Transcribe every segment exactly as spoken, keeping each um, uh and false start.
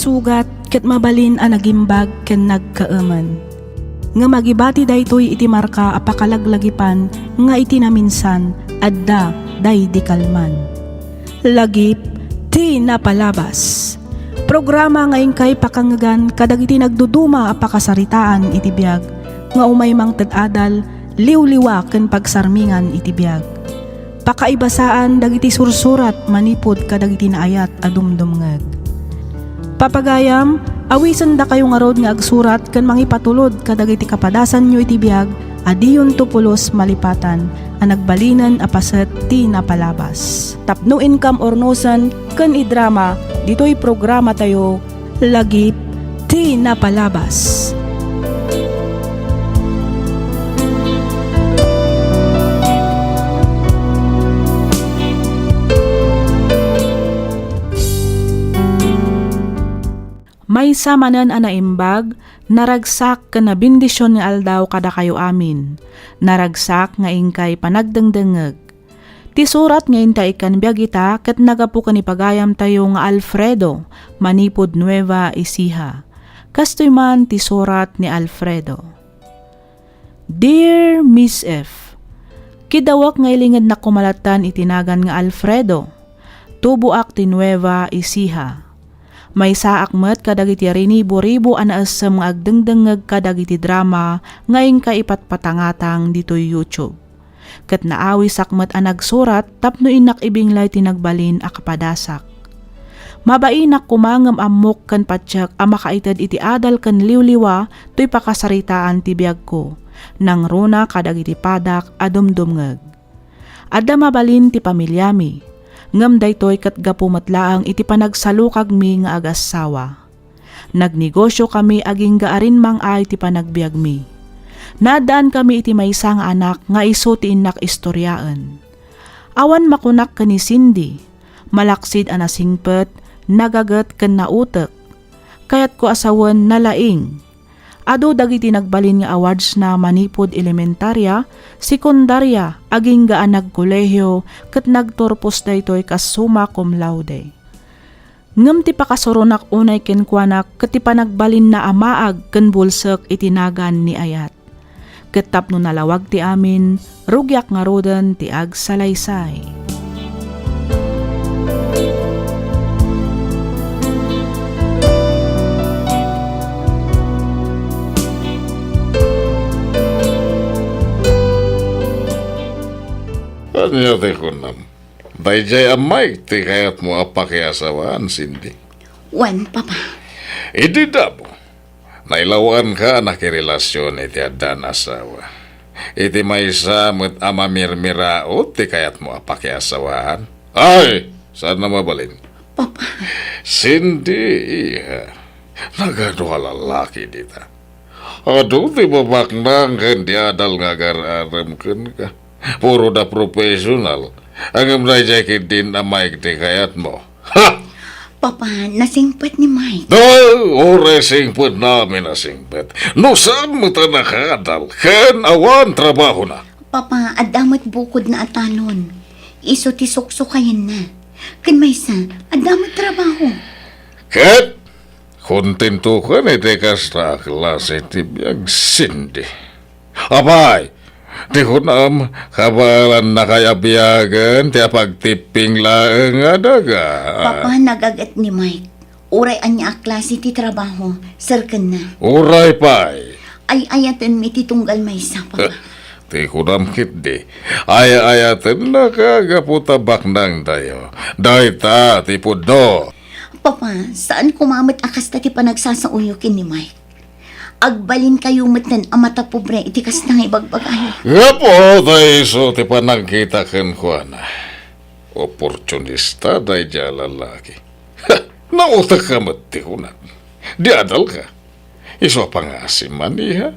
sugat ket mabalin a nagimbag ken nagkaemen. Ngem agibati daytoy iti marka a pakalaglagipan nga iti naminsan, adda daydi kalman. Lagip ti napalabas. Programa nga inkay pakangngegan kadagiti nagduduma a pakasaritaan iti biag nga umay mangted adal, liwliwa ken pagsarmingan iti biag. Pakaibasaan dagiti sursurat manipud kadagiti naayat a dumdumngeg. Papagayam, awisendakayo ngarud nga agsurat ken mangipatulod kadagiti kapadasanyo iti biag a diyonto pulos malipatan a nagbalinen a paset ti napalabas. Tapno inkam urnosen ken idrama ditoy programatayo, Lagip ti Napalabas. Maysa manen a naimbag, naragsak ken nabendision nga aldaw kadakayo amin. Naragsak nga inkay panagdengdengngeg. Ti surat nga inta ikkan biag ita ket naggapu ken ni pagayamtayo nga Alfredo, manipud Nueva Ecija. Kastoy man ti surat ni Alfredo. Dear Miss F, kidawek nga ilingednak koma lattan iti nagan nga Alfredo. Tuboak ti Nueva Ecija. Maysaak met kadagiti rinibo-ribo a naessem nga agdengdengngeg kadagiti drama nga inka ipatpatangatang ditoy YouTube. Ket naawisak met a nagsurat tapno innak ibinglay ti nagbalin a kapadasak. Mabainak koma ngem ammok ken patiek a makaited iti adal ken liwliwa toy pakasaritaan ti biagko, nangruna kadagiti padak a dumdumngeg. Adda mabalin ti pamiliami, ngem daytoy ket gapu met laeng iti panagsalukagmi nga agassawa. Nagnegosiokami agingga a rimmang-ay ti panagbiagmi. Naaddaankami iti maysa nga anak nga isu ti innak istoriaen. Awan makunak ken ni Cindy, malaksid a nasingpet, nagaget ken nautek. Kayatko a sawen nalaing. Adu dagiti nagbalin nga awardsna manipud elementaria, sekundaria, agingga a nagkolehio, ket nagturpos daytoy kas summa cum laude. Ngem ti pakasuronak unay kenkuana ket ti panagbalinna a maag ken bulsek iti nagan ni ayat. Ket tapno nalawag ti amin, rugiak ngaruden ti agsalaysay. Ania ti kunam? Daydiay a Mike ti kayatmo a pakiasawaan, Cindy? Wen, Papa. Idi damo, nailawanka a nakirelasion iti addan asawa. Iti maysa met a mamirmiraut ti kayatmo a pakiasawaan. Ay, saan a mabalin? Papa. Cindy, iha. Nagadu a lalaki dita. Adu ti babaknang ken di adal nga agar-arem kenka. Puro da professional. Ngem daydiay ketdin a Mike ti kayatmo. Ha! Papa, nasingpet ni Mike. No, uray singpetna amin a singpet. No saan met a nakadal, ken awan trabahona. Papa, adda met bukodna a talon. Isu ti suksukayenna. Ken maysa, adda met trabaho. Ket Kontentokan iti kasta a klase ti biag, Cindy. Apay, ti kunam, kabaelannakay a biagen ti apagtipping laeng a daga. Papa, nagaget ni Mike. Uray ania a klase ti trabaho, serkenna. Uray pay. Ay-ayatenmi ti tunggal maysa, Papa. Eh, ti kunam ketdi, ay-ayatennaka gapu ta baknangtayo. Dayta ti pudno. Papa, saan koma met a kasta ti panagsasaoyo ken ni Mike. Agbalinkayo metten a matapobre iti kasta nga ibagbagayo. Gapu ta isu ti panagkita kenkuana. Oportunista daydiay a lalaki. Nautekka met ti kunak. Di adalka. Isu a pangasim man, iha.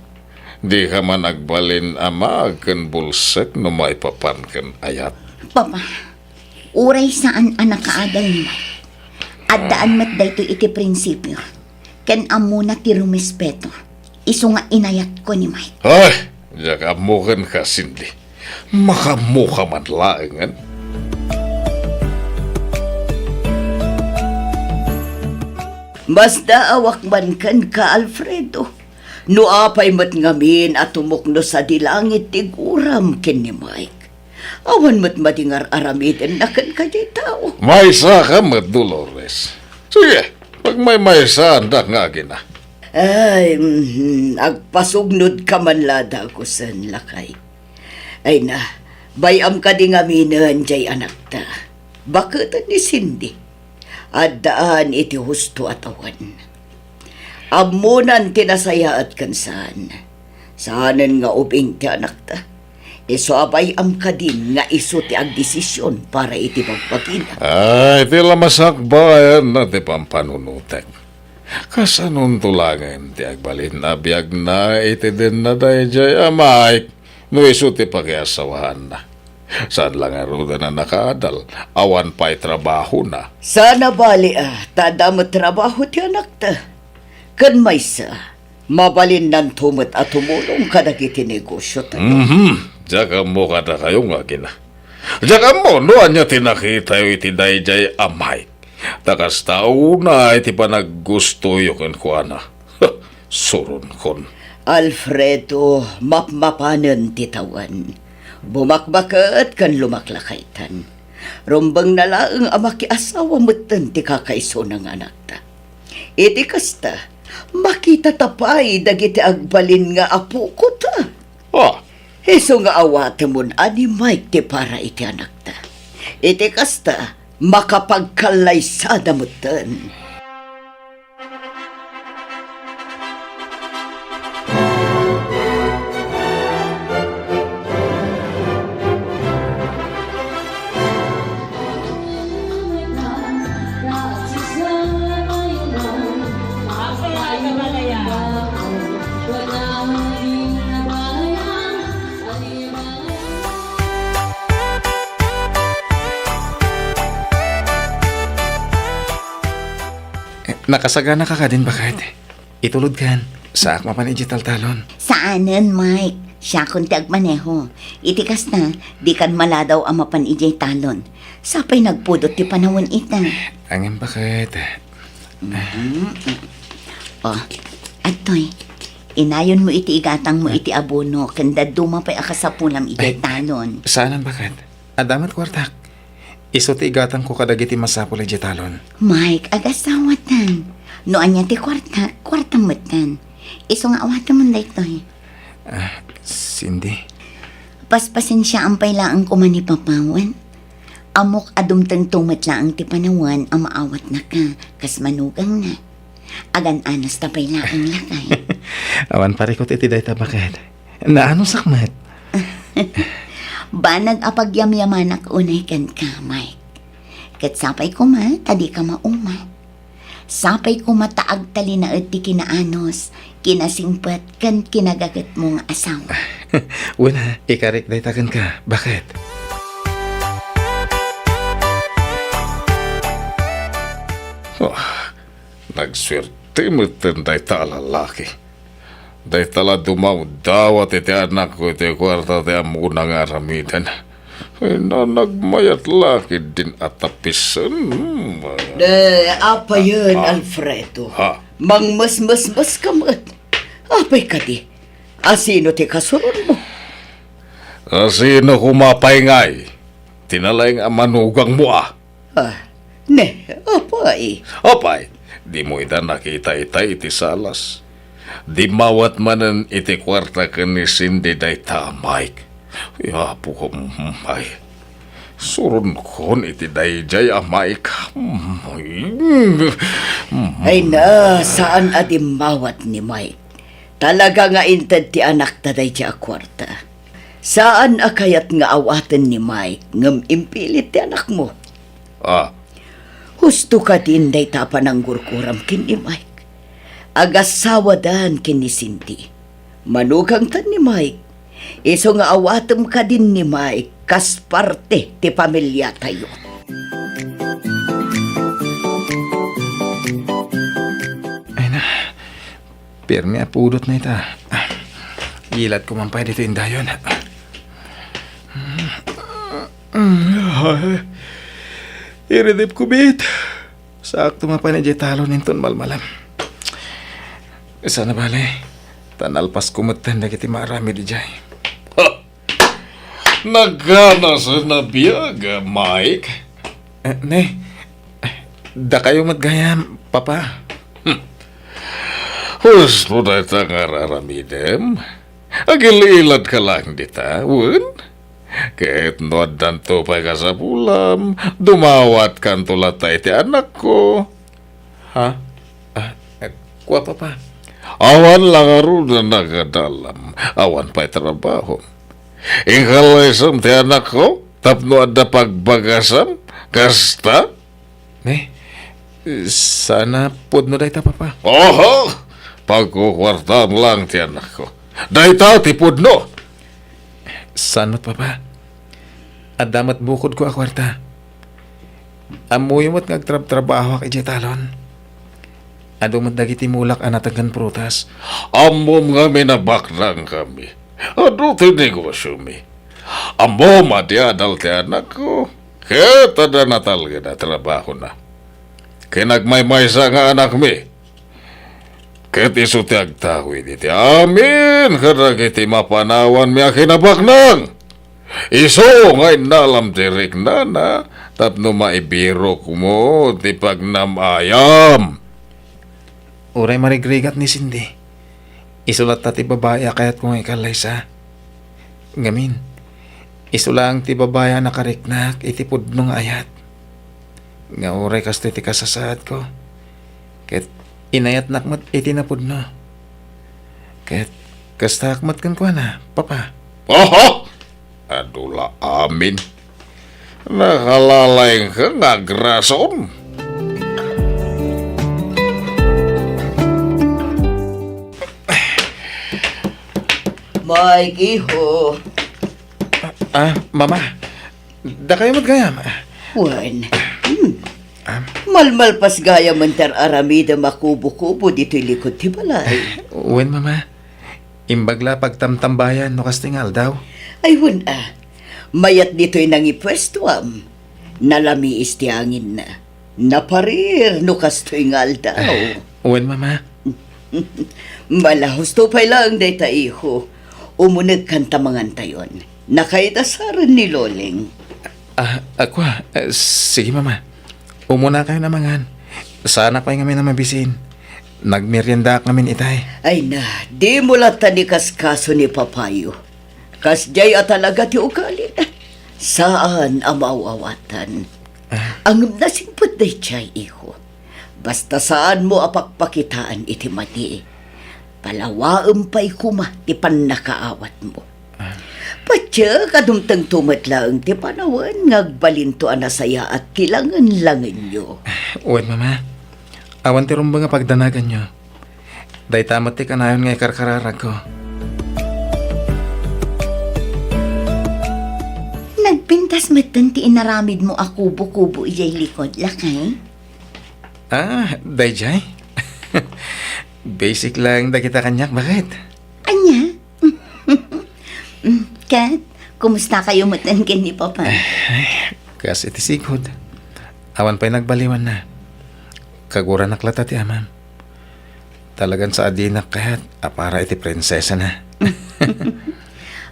Dika man agbalin a maag ken bulsek no maipapan ken ayat. Papa, uray saan a nakaadal ni Mike, addaan met daytoy iti prinsipio, ken ammona ti rumespeto, isu nga inayatko ni Mike. Ay, diak ammo kenka, Cindy. Makaammoka man laengen. Masdaawak man kenka, Alfredo. No apay met ngamin a tumukno sadi langit ti guram ken ni Mike, awan met madi nga ar-aramidenna kenka diay tao. Maysa ka met, Dolores. Sige, pagmaymaysaandak nga agina. Ay, mhm, agpasugnodka man la dagusen, lakay. Ay na, bay-am kadi ngaminen diay anakta. Baketen ni Cindy. Addaan iti husto a tawen. Ammonan ti nasayaat ken saan. Saanen nga ubing ti anakta. Isu a bay-am kadin nga isu ti agdesisyon para iti bagbagina. Ay, ti la masakbayanna ti pampanunotek. Kasanonto laengen ti agbalin a biagna iti denna daydiay a Mike no isu ti pakiasawaanna? Saan la ngaruden a nakaadal, awan pay trabahona. Saan a bali a ta adda met trabaho ti anakta. Ken maysa, mabalinnanto met a tumulong kadagiti negosiotayo. Mhm. Diak ammo kadakayo nga agina. Diak ammo no ania ti nakitayo iti daydiay a Mike. Ta kasta unay ti panaggustoyo kenkuana. Suronkon. Alfredo, mapmapanen ti tawen. Bumakbaket ken lumaklakaytan. Rumbengna laeng a makiasawa metten ti kakaisuna nga anakta. Iti kasta, makitata pay dagiti agbalin nga apokota. Ah, Isu nga awatemon a ni Mike ti para iti anakta. Iti kasta, makapagkallaysada metten. Nakasagana ka kadin, baket? Itulod kan, saak mapan idiay taltalon. Saanen, Mike. Siakon ti agmaneho. Iti kasta, dikan maladaw a mapan idiay talon. Sapay nagpudot ti panawen ita. Ngem, baket? Mhm. Oh, adtoy. Inayonmo iti igatangmo iti abono ken dadduma pay a kasapulam idiay talon. Saanen, baket? Adda met kuartak. Isu ti igatangko kadagiti masapul idiay talon. Mike, agasawatan. No ania ti kuarta, kuartam metten. Isu nga awatemon daytoy. Ah, Cindy. Paspasensiaam pay laeng koma ni Papawen. Ammok a dumtengto met laeng ti panawen a maawatnaka kas manugangna. Agan-anusta pay laeng, lakay. Awan parikut iti dayta, baket. Naanusak met. Banag a pagyamyamanak unay kenka, Mike. Ket sapay koma ta dika mauma. Sapay koma ta agtalinaed ti kinaanus, kinasingpet, ken kinagagetmo nga asawa. Wen, ikarik dayta kenka. Baket? Oh, nagsuerte metten dayta a lalaki. Dayta la dumawdawat iti anakko iti kuarta ti ammona nga aramiden. Ay, nanagmayat la ketdin a tapisen. Ne, apayen, Alfredo. Ha? Mangmesmesmes ka met. Apay kadi? Asino ti kasuronmo? Asino koma pay ngay? Ti nalaing a manugangmo a? Ah, ne, apay? Apay, dimo ida nakita itay iti salas. Dimmawat manen iti kuarta ken ni Cindy dayta a Mike. Ay, Apo ko, ay. Suronkon iti daydiay a Mike. Ay. Ay na, saan a dimmawat ni Mike. Talaga nga inted ti anakta daydiay a kuarta. Saan a kayat nga awaten ni Mike ngem impilit ti anakmo. Ah. Husto kadin dayta a pananggurguram ken ni Mike. Agasawadan ken ni Cindy. Manugangtan ni Mike. Isu nga awatem kadin ni Mike kas parte ti pamiliatayo. Ay na, pirmi a pudotna ita. Ilatko man pay ditoy indayon. Iridipko met. Saakto nga pay idiay talon inton malmalem. Saan a bale, ta nalpasko metten dagiti maaramid idiay. Ha! Nagkanasen a biag, Mike. Eh, ne, dakayo met gayam, Papa. Hmm. Husto dayta nga ar-aramidem. Agil-iladka laeng dita, wen? Ket no addanto pay kasapulam, dumawatkanto latta iti anakko. Ha? Ah, eh, kua, Papa. Awan la ngarud a nagadalam, awan pay trabaho. Inkallaysam ti anakko tapno adda pagbagasam, kasta? Ne, saan a pudno dayta, Papa. Oho! Pagkukuartaan lang ti anakko. Dayta ti pudno! Saan met, Papa? Adda met bukodko a kuarta. Ammoyo met nga agtrabtrabahoak idiay talon. Adu met dagiti mulak a natenggen prutas. Ammom ngamin a baknangkami. Adu ti negosiomi. Ammom a di adal ti anakko. Ket adda natalged a trabahona. Ken agmaymaysa nga anakmi. Ket isu ti agtawid iti amin kadagiti mapanawanmi a kinabaknang. Isu nga innalam ti riknana tapno maibirokmo ti pagnam-ayam. Uray marigrigat ni Cindy, isu latta ti babai a kayatko nga ikallaysa. Ngamin, isu laeng ti babai a nakariknak iti pudno nga ayat. Nga uray kastoy ti kasasaadko, ket inayatnak met iti napudno. Ket kastaak met kenkuana, Papa. Aha! Adu la amin. Nakalalaingka nga agrason. Mike, iho. Ah, Mama, dakayo met gayam. Wen. Hmm. Ah. Malmalpas gayam ti ar-aramidem a kubo-kubo ditoy likod ti balay. Wen, Mama. Imbag la pagtamtambayan no kastoy nga aldaw. Ay, wen a. Mayat ditoy nangipuestuam. Nalamiis ti anginna. Naparir no kastoy nga aldaw. Wen, Mama. Mala, husto pay laeng dayta, iho. Umunegkan ta mangantayon. Nakaidasaren ni Loleng. Ah, ah, kua, ah, sige, Mama. Umunakayon a mangan. Saanak pay ngamin a mabisin. Nagmeriendaak ngamin itay. Ay na, dimo latta inkaskaso ni Papayo. Kasdiay a talaga ti ugalina. Saan a maaw-awatan. Ah. Ngem nasingpetda daydiay, iho. Basta saanmo a pakpakitaan iti madi. Palawaem pay koma ti pannakaawatmo. Ah. Patiek a dumtengto met laeng ti panawen nga agbalinto a nasayaat ti langen-langenyo. Wen, Mama. Awan ti rumbeng a pagdanaganyo. Dayta met ti kanayon nga ikarkararagko. Nagpintas metten ti inaramidmo a kubo-kubo idiay likod, lakay? Ah, daydiay? Basic lang dagita kaniak, baket. Ania? Mm, ket, kumustakayo metten ken ni Papa? Ay, kas iti sigud. Awan pay nagbaliwanna. Kaguranak latta ti amam. Talagan sa a dinak kayat a para iti prinsesana.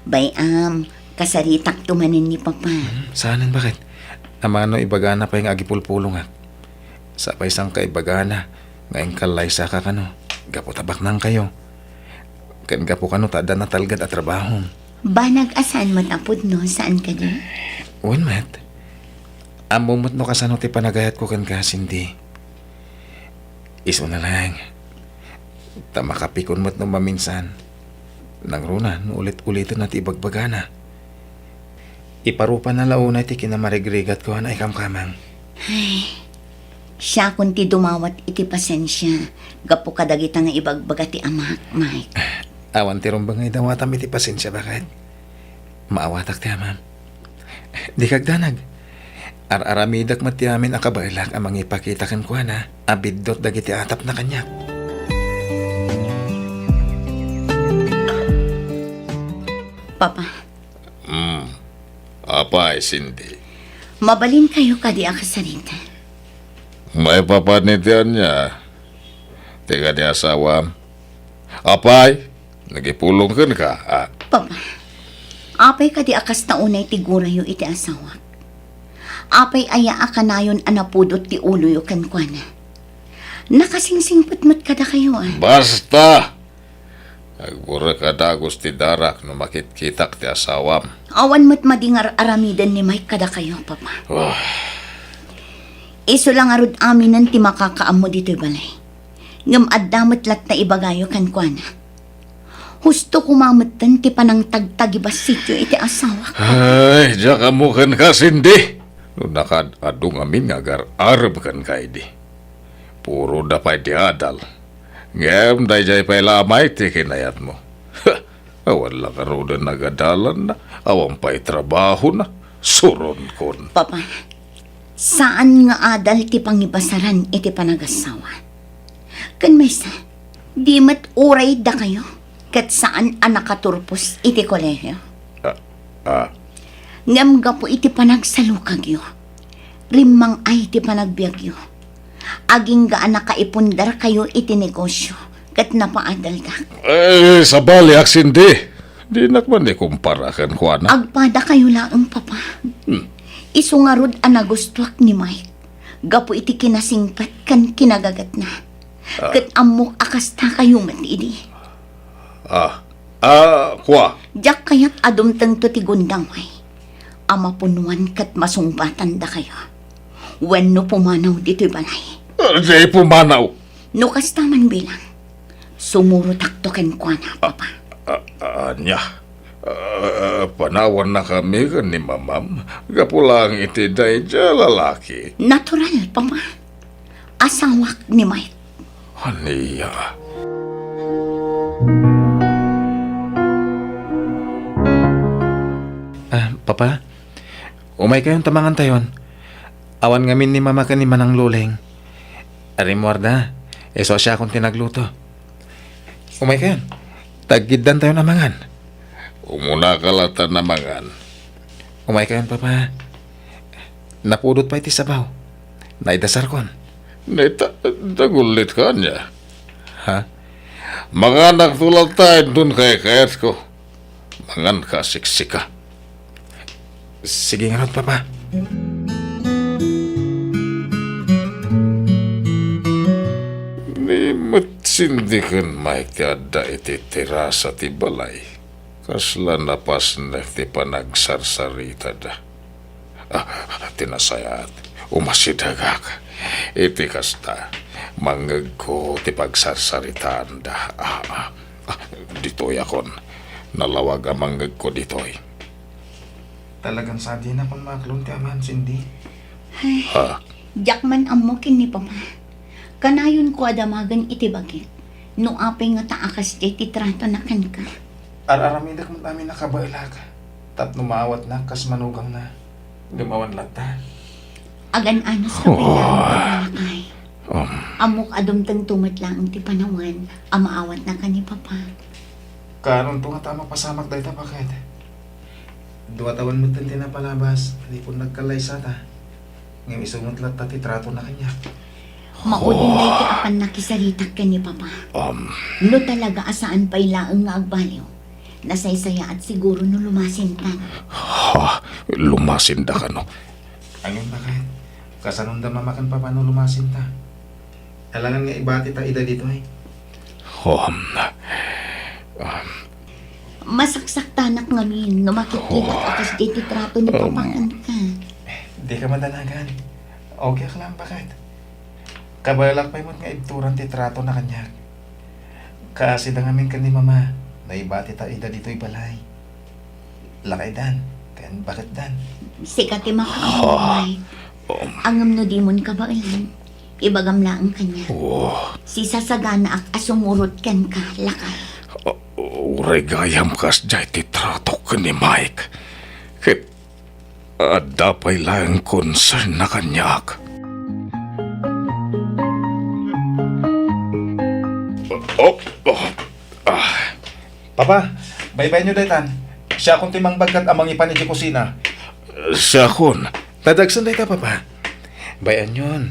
Bay-am, kasaritakto manen ni Papa. Hmm, saanen, baket? Amano ibagana pay nga agipulpulongak. Sa pay saan kaibagana nga inkallaysaka kano, gapu ta baknangkayo. Ken gapu kano ta adda natalged a trabahom. Banag a saan met a pudno, saan kadi? Wen met. Ammom met no kasano ti panagayatko kenka, Cindy. Isuna laeng. Ta makapikon met no maminsan. Nangruna no ulit-ulitenna ti ibagbagana. Iparupanna la unay ti kinamarigrigatko a naikamkamang. Ay, siakon ti dumawat iti pasensia gapu kadagita nga ibagbaga ti amak, Mike. Awan ti rumbeng nga idawatam iti pasensia, baket. Maawatak ti amam. Dika agdanag. Ar-aramidek met ti amin a kabaelak a mangipakita kenkuana a biddut dagiti atapna kaniak. Papa. Hmm. Apay, Cindy? Mabalinkayo kadi a kasarita? Maipapan iti ania? Ti kadi asawam? Apay, nagipulong kenka, a? Papa, apay kadi a kasta unay ti gurayo iti asawak? Apay aya a kanayon a napudot ti uloyo kenkuana? Nakasingsingpet met kadakayo, a? Basta! Agburek a dagus ti darak no makitkitak ti asawam. Awan met madi nga ar-aramiden ni Mike kadakayo, Papa. Ah. Isu la ngarud aminen ti makakaammo ditoy balay. Ngem adda met latta ibagayo kenkuana. Husto koma metten ti panangtagtagibasityo iti asawak. Ay, diak ammo kenka, Cindy. No nakaad-adu ngamin nga agar-arem kenka idi. Puro da pay ti adal. Ngem daydiay pay la a Mike ti kinayatmo. Awan la ngaruden nagadalanna, awan pay trabahona, suronkon. Papa, saan nga adal ti pangibasaran iti panagasawa. Ken maysa, di met uray dakayo ket saan a nakaturpos iti kolehio. Ah, ah. Ngem gapu iti panagsalukagyo, rimmang-ay ti panagbiagyo. Agingga a nakaipundarkayo iti negosio ket napaadaldak. Eh, sabaliak, Cindy. Dinak man ikumpara kenkuana. Agpadakayo laeng, Papa. Hmm. Isu ngarud a nagustuak ni Mike gapu iti kinasingpet ken kinagagatna. Ah. Ket ammok a kastakayo met idi. Ah. Ah, kua. Diak kayat a dumtengto ti gundaway a mapunuan ket masungbatan dakayo wenno pumanaw ditoy balay. Ah, di pumanaw. No kasta man bilang, sumurotakto kenkuana, Papa. Ah, ah, ania? Ah, panawanna kami ken ni Mamam gapu laeng iti daydiay a lalaki. Natural, Papa. Asawak ni Mike. Ania? Ah, Papa, umaykayon ta mangantayon. Awan ngamin ni Mama ken ni Manang Loleng. Rimmuarda, isu a siakon ti nagluto. Umaykayon, taggiddantayon a mangan. Umunaka latta a mangan. Umaykayon, Papa. Napudot pay ti sabaw. Naidasarkon. Neta, nagullitka ania? Ha? Manganakto latta inton kaykayatko. Manganka a siksika. Sige ngarud, Papa. Ni met Cindy ken Mike ti adda iti terasa ti balay. Kasla napasnek ti panagsarsaritada. Ah, ti nasayaat, umasidegak. Iti kasta, mangngegko ti pagsarsaritaanda. Ah, ah, ah, ditoyakon. Nalawag a mangngegko ditoy. Talagan sadinakon maaklon ti aman, Cindy. Ay, ah, diak man ammo ken ni Papa. Kanayonko a damagen iti bagik no apay ngata a kasdiay ti tratona kenka. Ar-aramidek met amin a kabaelak tapno maawatnak kas manugangna. Ngem awan latta. Agan-anos ka pay laeng, Papa, lakay. Um. Ammok a dumtengto met laeng ti panawen a maawatnaka ni Papa. Kaanonto ngata a mapasamak dayta, baket? Dua tawen metten ti napalabas, di pon nagkallaysata. Ngem isu met latta ti tratona kaniak. Maudinday ti apan nakisaritak ken ni Papa. Um. No talaga a saan pay laeng nga agbaliw, nasaysayaat siguro no lumasintan. Ha? Lumasinda kano? Ngem, baket, kasanonda Mama ken Papa no lumasinta? Alangan nga ibatita ida ditoy. Um. Um. Masaksaktanak ngamin no makitkitak a kasdiay ti trato ni Papa kenka. Dika madanagan. Okay ka lang, baket? Kabaelak pay met nga ibturan ti tratona kaniak. Kaasida ngamin ken ni Mama, naibatita ida ditoy balay. Lakaydan, ken baketdan. Sika ti makaammo, Mike. Ngem no dimon kabaelan, ibagam laeng kaniak. Oh. Sisasaganaak a sumurot kenka, lakay. Uh, uray gayam kasdiay ti tratok ken ni Mike. Ket adda pay laeng concern na kaniak. Oh, oh, ah. Papa, baybayanyo daytan. Siakon ti mangbaggat a mangipan idiay kusina. Siakon. Tadagsen dayta, Papa. Bay-anyon.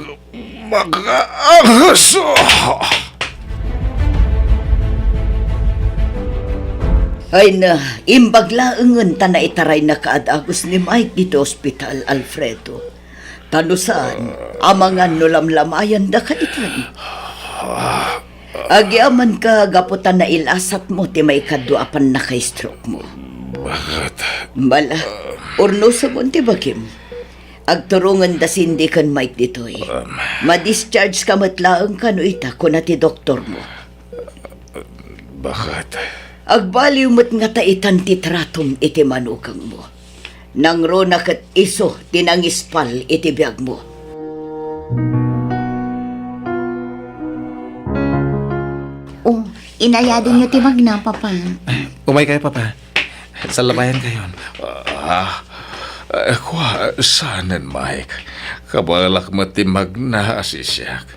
Makaangas! Ay na, imbag laengen ta naitarayna kaad-agus ni Mike ditoy ospital, Alfredo. Ta no saan, amangan no lamlamayandaka itan. Agiamanka gapu ta nailasatmo ti maikadua a pannaka-stroke mo. Bakit? Bala, urnosem ti bagim. Agturongen da Cindy ken Mike ditoy. Um. Ma-discharge ka met laeng kano ita, kuna ti doktor mo. Bakit? Agbaliw met ngata itan ti tratom iti manugangmo. Nangruna ket isu ti nangispal iti biagmo. Oh, inayadenyo ti magna, Papa. Umaykayo, Papa. Sallabayankayon. Ah, eh, kua, saanen, Mike? Kabaelak met ti magna a siak.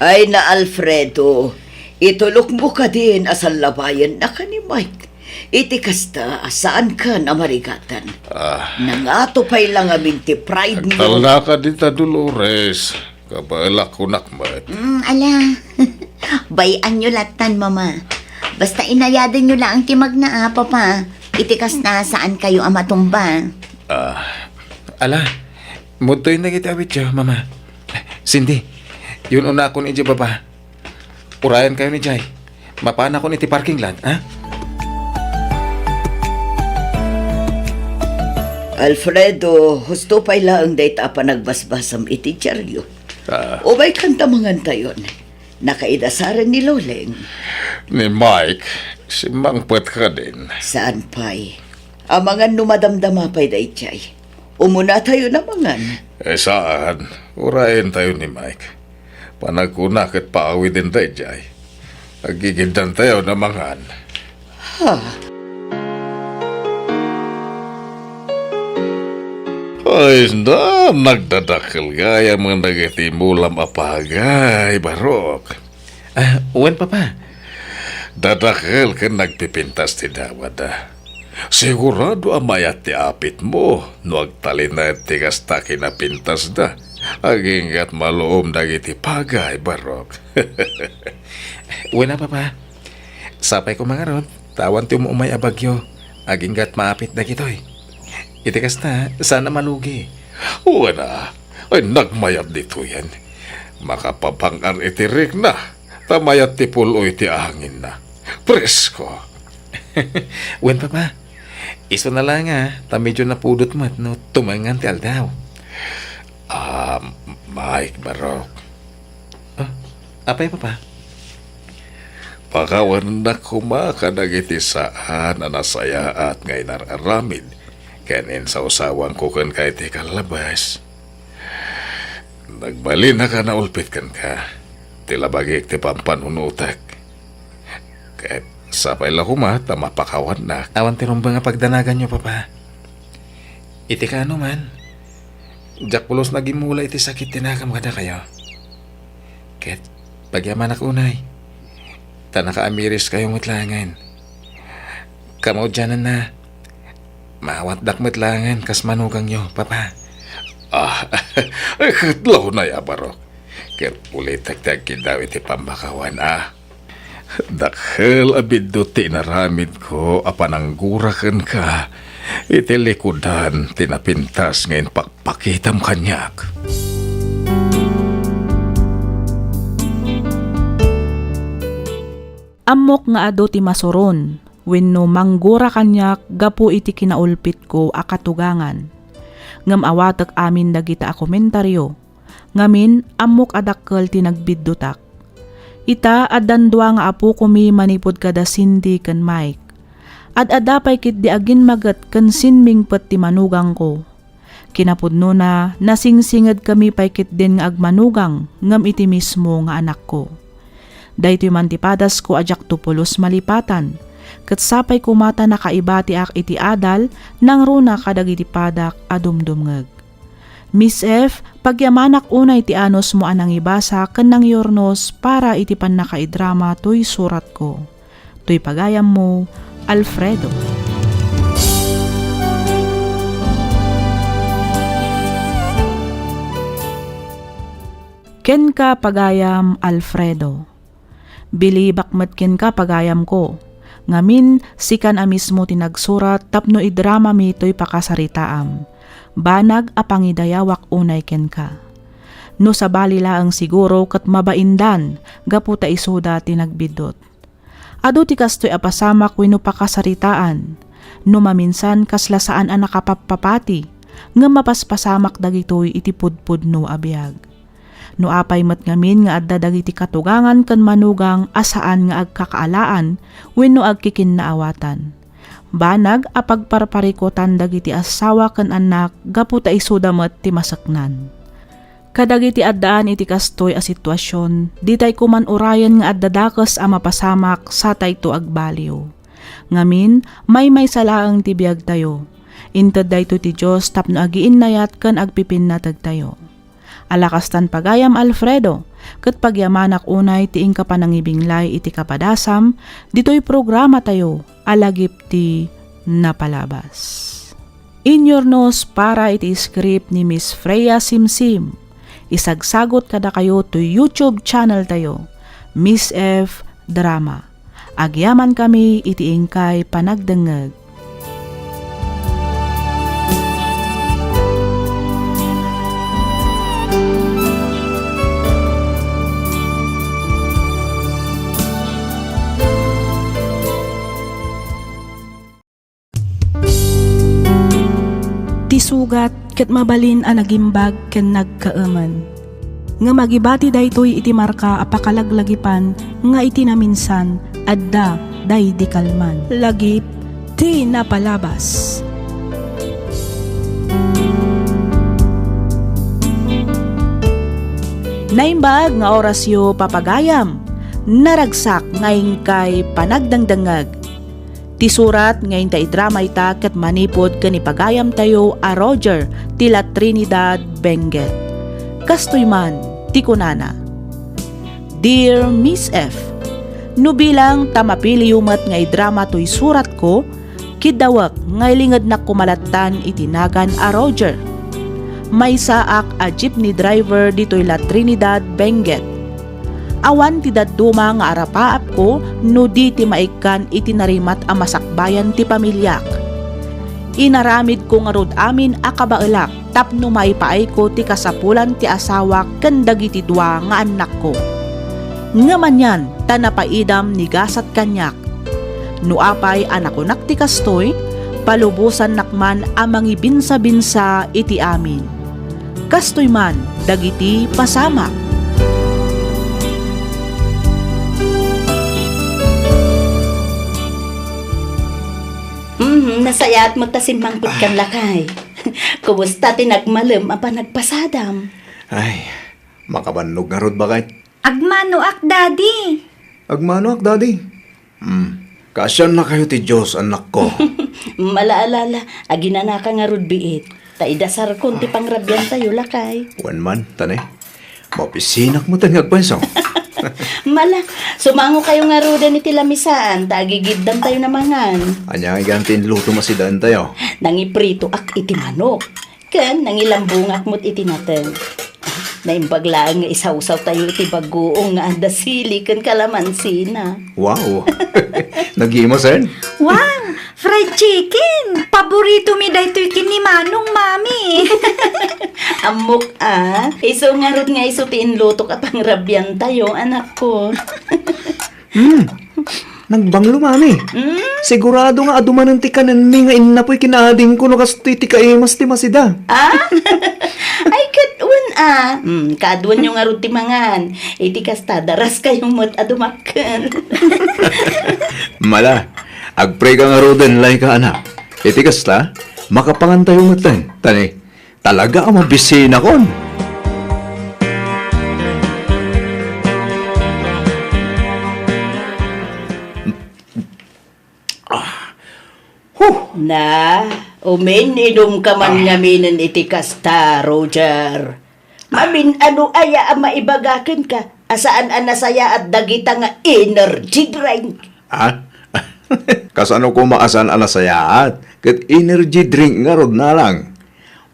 Ay na, Alfredo, itulokmo kadin a sallabayannaka ni Mike. Iti kasta, saankan a marigatan. Ah. Nangato pay la ngamin ti pride mo. Agtalnaka dita, Dolores. Kabaelak kunak met. Mm, ala. Bay-anyo lattan, Mama. Basta inayadenyo laeng ti magna, a, Papa. Iti kasta, saankayo a matumba. Ah, ala. Mudtoyen dagiti awityo, Mama. Cindy, yun-unakon idiay baba. Urayankayon idiay. Mapanakon iti parking lot, ha? Alfredo, husto pay laeng dayta a panagbasbasam iti diario. Ah. Umaykan ta mangantayon. Nakaidasaren ni Loleng. Ni Mike, simmangpet kadin. Saan pay? Amangan no madamdama pay daydiay. Umunatayon a mangan. Eh, saan? Urayentayo ni Mike. Panagkuna ket paawiden daydiay. Aggigiddantayon a mangan. Ha? Ay na, nagdadakkel gayam dagiti mulam a pagay, Barok. Ah, wen, Papa. Dadakkel ken nagpipintas ti dawada. Sigurado a mayat ti apitmo no agtalinaed ti kasta kinapintasda. Aginggat maluom dagiti pagay, Barok. Wen a, Papa. Sapay koma ngarud, ta awan ti um-umay a bagyo. Aginggat maapit dagitoy. Iti kasta, saan a malugi. Wen a, ay nagmayat ditoyen. Makapapang-ar iti rikna, ta mayat ti pul-oy ti anginna. Presko. Wen, Papa. Isu na la nga, ta medyo napudot met no tumengngan ti aldaw. Ah, Mike, Barok. Ah, apay, Papa? Pakawanennak koma kadagiti saan a nasayaat nga inar-aramid ken insawsawangko kenka iti kallabas. Nagbalinnak a naulpit kenka. Ti labagik ti pampanunotek. Ket sapay la koma ta mapakawannak. Awan ti rumbeng a pagdanaganyo, Papa. Iti kaano man, diak pulos nga agimmula iti sakit ti nakam kadakayo. Ket pagyamanak unay, ta nakaamiriskayo met laengen. Kamaudiananna, maawatdak met laengen kas manugangyo, Papa. Ah, ket launay a, Barok. Ket ulitek ti agkiddaw iti pammakawan, a. Dakkel a biddut ti inaramidko a pananggura kenka iti likudan ti napintas nga impakpakitam kaniak. Ammok nga adu ti masuron wenno manggura kaniak gapu iti kinaulpitko a katugangan. Ngem awatek amin dagita a komentario. Ngamin, ammok a dakkel ti nagbiddutak. Ita, addan dua nga apokomi manipud kada Cindy ken Mike. Ad-adda pay ketdi agimmaget ken simmingpet ti manugangko. Kinapudnona, nasingsingedkami pay ketdin nga agmanugang ngem iti mismo nga anakko. Daytoy man ti padasko a diakto pulos malipatan, ket sapay koma ta nakaibatiak iti adal nangruna kadagiti padak a dumdumngeg. Miss F, pagyamanak unay ti anusmo a nangibasa ken nangyurnos para iti pannakaidrama toy suratko. Toy pagayammo, Alfredo. Kenka, pagayam Alfredo. Bilibak met kenka, pagayamko. Ngamin, sikan a mismo ti nagsurat tapno idramami toy pakasaritaam. Banag a pangidayawak unay kenka. No sabali laeng, siguro ket mabaindan gapu ta isuda ti nagbiddut. Adu ti kastoy a pasamak wenno pakasaritaan. No maminsan, kasla saan a nakapappapati, ngem mapaspasamak dagitoy iti pudpudno a biag. No apay met ngamin nga adda dagiti katugangan ken manugang a saan nga agkakaalaan wenno agkikinnaawatan, banag a pagparparikutan dagiti asawa ken annak gapu ta isuda met ti maseknan. Kadagiti addaan iti kastoy a situasion, ditay koman urayen nga adda dakes a mapasamak satayto agbaliw. Ngamin, maymaysa laeng ti biagtayo. Inted daytoy ti Dios tapno agiinnayat ken agpipinnategtayo. Ala kastan, pagayam Alfredo, ket pagyamanak unay ti inka panangibinglay iti kapadasam ditoy programatayo a Lagip ti Napalabas. Inyurnos para iti script ni Miss Freya Simsim. Isagsagot kadakayo toy YouTube channel tayo, Miss F Drama. Agyamankami iti inkay panagdengngeg. Ti sugat ket mabalin a nagimbag ken nagkaemen. Ngem agibati daytoy iti marka a pakalaglagipan nga iti naminsan, adda daydi kalman. Lagip ti Napalabas. Naimbag nga orasyo, papagayam. Naragsak nga inkay panagdengdengngeg. Ti surat nga inta idrama ita ket manipud ken ni pagayamtayo a Roger ti La Trinidad, Benguet. Kastoy man ti kunana, "Dear Miss F, no bilang ta mapiliyo met nga idrama toy suratko, kiddawek nga ilingednak koma lattan iti nagan a Roger. Maysaak a jeepney driver ditoy La Trinidad, Benguet. Awan ti dadduma nga arapaapko no di ti maikkan iti narimat a masakbayan ti pamiliak. Inaramidko ngarud amin a kabaelak tapno maipaayko ti kasapulan ti asawak ken dagiti dua nga annakko. Ngem anian ta napaidam ni gasat kaniak. No apay a nakunak ti kastoy, palubosannak man a mangibinsabinsa iti amin. Kastoy man dagiti pasamak." Mhm, nasayaat met ta simmangpetkan, lakay. Kumusta ti nagmalem a panagpasadam? Ay, makabannog ngarud, baket. Agmanoak, Daddy. Agmanoak, Daddy. Hmm, kaasiannakayo ti Dios, annakko. Mala, ala, ala, aginanaka ngarud biit. Ta idasarkon ti pangrabiantayo, lakay. Wen man, tane. Mapisinak met nga agpayso. Mala, sumangokayo ngaruden iti lamisaan, ta agigiddamtayo a mangan. Ania ngay ti inlutom a sidaentayo? Nangipritoak iti manok. Ken nangilambungak met iti nateng. Naimbag laeng nga isawsawtayo iti bagoong nga adda sili ken kalamansina. Wow! Nagimasen? Wow! Fried chicken! Paboritomi daytoy ken ni Manong, Mami. Ammok a. Isu ngarud nga isu ti inlutok a pangrabiantayo, anakko. Hmm. Nagbanglo, mami. Hmm? Sigurado nga adu manen ti kanenmi nga innapoy kinaadingko no kastoy ti kaimas ti masida. Ah? Ay, ket wen a. Hmm, kaaduanyo ngarud ti mangan. Iti kasta, daraskayo met a dumakkel. Mala, agpray ka ngaruden, Laika, anak. Iti kasta, makapangantayo metten. Tani, talaga a mabisinakon. Ah. Huh. Na, umin-inom ka man Ah. ngaminen iti kasta, Roger. Amin-ano aya a maibaga kenka a saan a nasayaat dagita nga energy drink? Ah? Kasano koma a saan a nasayaat? Ket energy drink ngarud, nanang.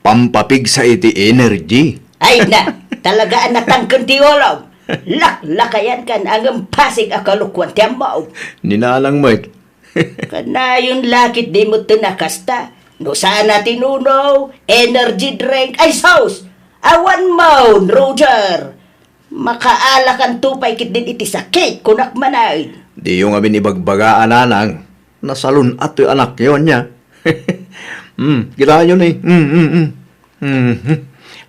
Pampapigsa iti energy. Ay na, talaga a natangken ti ulom. Laklakayan kan angem pasig a kalokuan ti ammo. Ni nanang met. Kanayon la ketdi metten a kasta. No saan a tinuno, energy drink, ay sus! Awan mon, Roger! Makaalakanto pay ketdin iti sakit, kunak manen. Diyo ngamin ibagbaga a nanang. Nasalun-at ti anakyo, ania? Hmm, kitaenyo ni. Hmm, hmm, hmm. Mhm.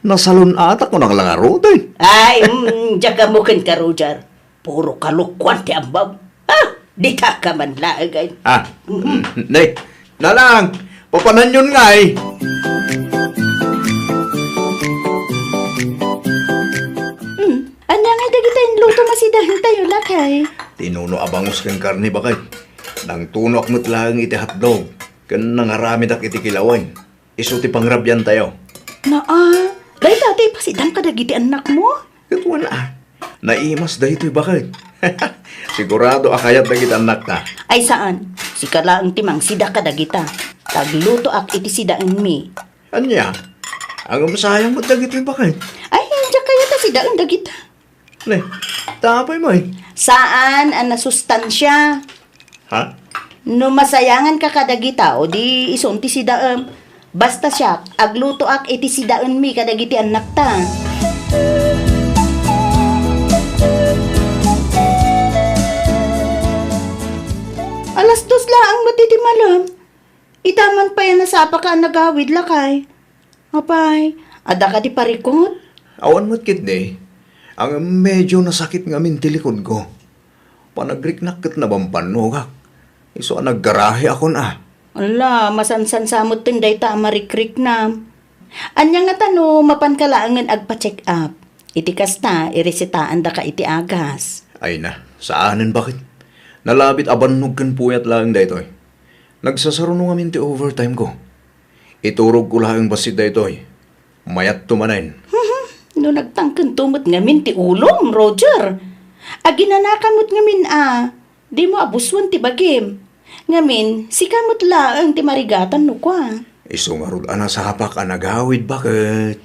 Nasalun-atak, kunak la ngarud, eh. Ay, mm, diak ammo kenka, Roger. Puro kalokuan ti ammom. Ah, dita ka man laeng, ay. Ah, mhm. Mm, ne. Nanang, papananyon ngay. Hmm, ania ngay dagita inluto nga sidaentayo, lakay? Tinuno a bangus ken karne, baket. Nangtunoak met laeng iti hotdog, ken nangaramidak iti kilawen. Isu ti pangrabiantayo. Naa, dayta ti ipasidam kadagiti annakmo? Ket wen a, naimas daytoy baket. Sigurado a kayat dagiti annakta. Ay saan, sika laeng ti mangsida kadagita. Taglutoak iti sidaenmi. Ania? Ngem sayang met dagitoy baket. Ay, diak kayat a sidaen dagita. Ne, ta apay mo eh? Saan a nasustansia. Ha? No masayanganka kadagita, o di isun ti sidaem. Basta siak, aglutoak iti sidaenmi kadagiti annakta. Alas dos laeng met iti malem. Ita man pay a nasapaka a nagawid, lakay. Apay, adda kadi parikut? Awan met ketdi. Ngem medyo nasakit ngamin ti likudko. Panagriknak ket nabambannogak. Isu a naggarahiakon a. Ala, masansan sa metten dayta a marikriknam. Ania ngata no mapanka laengen agpa-check up? Iti kasta, iresetaandaka iti agas. Ay na, saanen baket. Nalabit a bannog ken puyat laeng daytoy. Nagsasaruno ngamin ti overtime ko. Iturogko laeng bassit daytoy. Mayatto manen. No nagtangkento met ngamin ti ulom, Roger. Aginanaka met ngamin a, dimo abusoen ti bagim. Ngamin, sika met laeng ti marigatan no kua. Isu ngarud a nasapak a nagawid baket.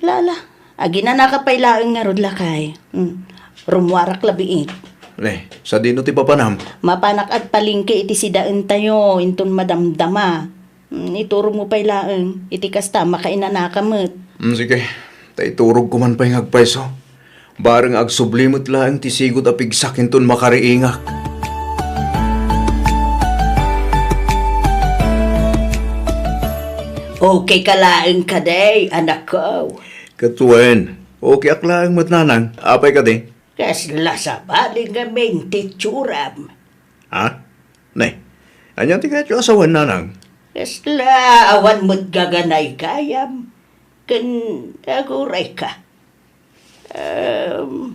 Lala, aginanaka pay laeng ngarud, lakay. Hmm. Rummuarak la biit. Ne, sadino ti papanam? Mapanak agpalengke iti sidaentayo inton madamdama. Hmm, iturogmo pay laeng. Iti kasta, makainanaka met. Hmm, sige. Ta iturogko man pay nga agpayso. Bareng agsubli met laeng ti sigud a pigsak inton makariingak. Okay ka laeng kadi, anakko? Ket wen, okay ak laeng met, nanang. Apay kadi? Kasla sabali ngamin ti itsuram. Ha? Ne, ania ti kayatyo a sawen, nanang? Kasla awan met gaganaygayam ken agurayka. Em,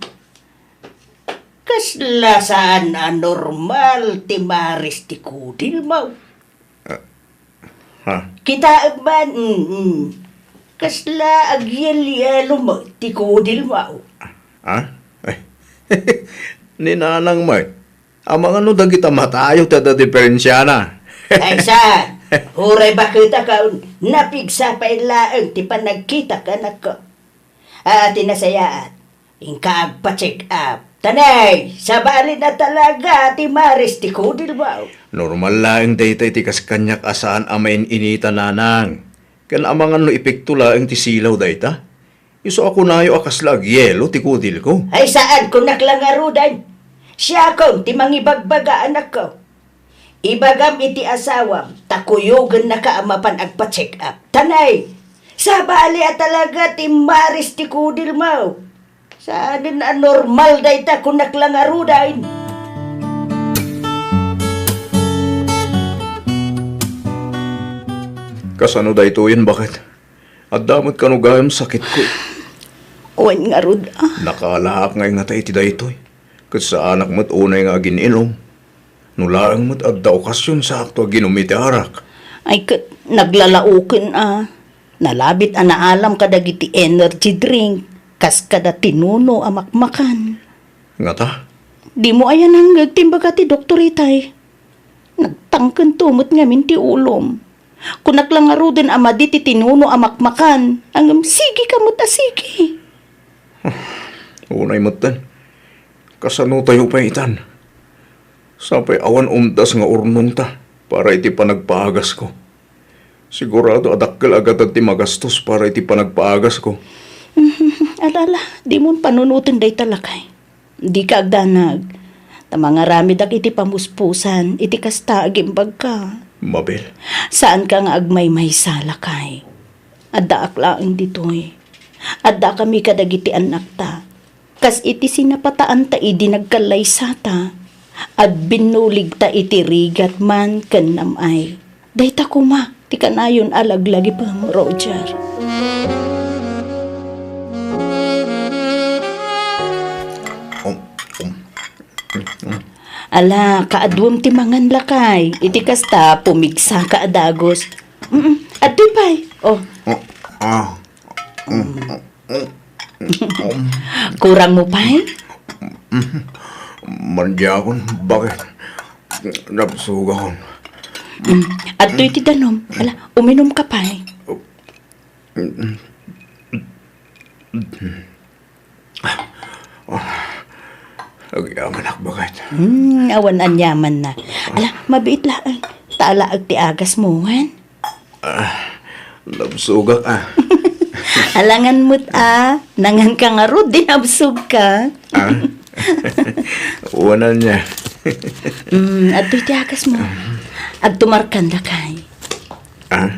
kasla saan a normal ti maris ti kudilmo. Ah, ha? Kitaem man, mm, mm. Kasla agyelyelo met ti kudilmo. Ha? Ay. Ni nanang met. Amangan no dagita matayo ti adda diferensiana. Ay saan, uray baketak a napigsa pay laeng ti panagkitak, anakko. A, ti nasayaat, inka agpa-check up. Ta ne, sabali na talaga ti maris ti kudilmo. Normal laeng dayta iti kas kaniak a saan a main-inita, nanang. Ken amangan no epekto laeng ti silaw dayta. Isu a kunayo a kasla agyelo ti kudilko. Ay saan, kunak la ngaruden. Siakon ti mangibagbaga, anakko. Ibagam iti asawam ta kuyogennaka a mapan agpa-check up. Ta nay, sabali a talaga ti maris ti kudirmo. Saanen a normal dayta, kunak la ngaruden. Kasano daytoyen, baket? Adda met kano gayam sakitko. Wen ngarud, ah. Nakaalaak nga ingata iti daytoy. Ket saanak met unay nga agin-ilom. No laeng met adda okasion, saakto aginum iti arak. Ay, ket naglalaoken, ah. Nalabit a naalam kadagiti energy drink, kas kada tinuno a makmakan. Ngata? Dimo aya nangngeg ti imbaga ti doktor itay. Nagtangkento met ngamin ti ulom. Kunak la ngaruden a madi ti tinuno a makmakan, ngem sige ka met a sige. Unay metten. Kasano tayo pay itan? Sapay awan umdas nga urnongta para iti panagpaagasko. Sigurado a dakkel a gatad ti magastos para iti panagpaagasko. Ala, ala, dimon panunoten dayta, lakay. Dika agdanag. Ta mangaramidak iti pamuspusan, iti kasta agimbagka. Mabel. Saanka nga agmaymaysa, lakay. Addaak laeng ditoy. Addakami kadagiti annakta. Kas iti sinapataanta idi nagkallaysata, agbinnuligta iti rigat man ken nam-ay. Dayta koma ti kanayon a laglagipem, Roger. Um, um, um. Ala, kaaduem ti mangan, lakay. Iti kasta, pumigsaka a dagus. Mm, adtoy pay. Oh. Ah, ah. Mm. Kurang mo pay? Mandiakon, baket? Nabsugakon. Mm. Adtoy ti danum. Ala, uminum ka pay. Oh, agyamanak, baket. Hmm, awan aniamanna. Ala, mabiit laeng. Ta alaek ti agasmo, wen? Ah, nabsogak, ah. Alangan met, ah. Nangan ka ngarud, di nabsog ka. Ah? Wanan niya. Hmm, adtoy ti agasmo. Agtumarkan, lakay. Ah?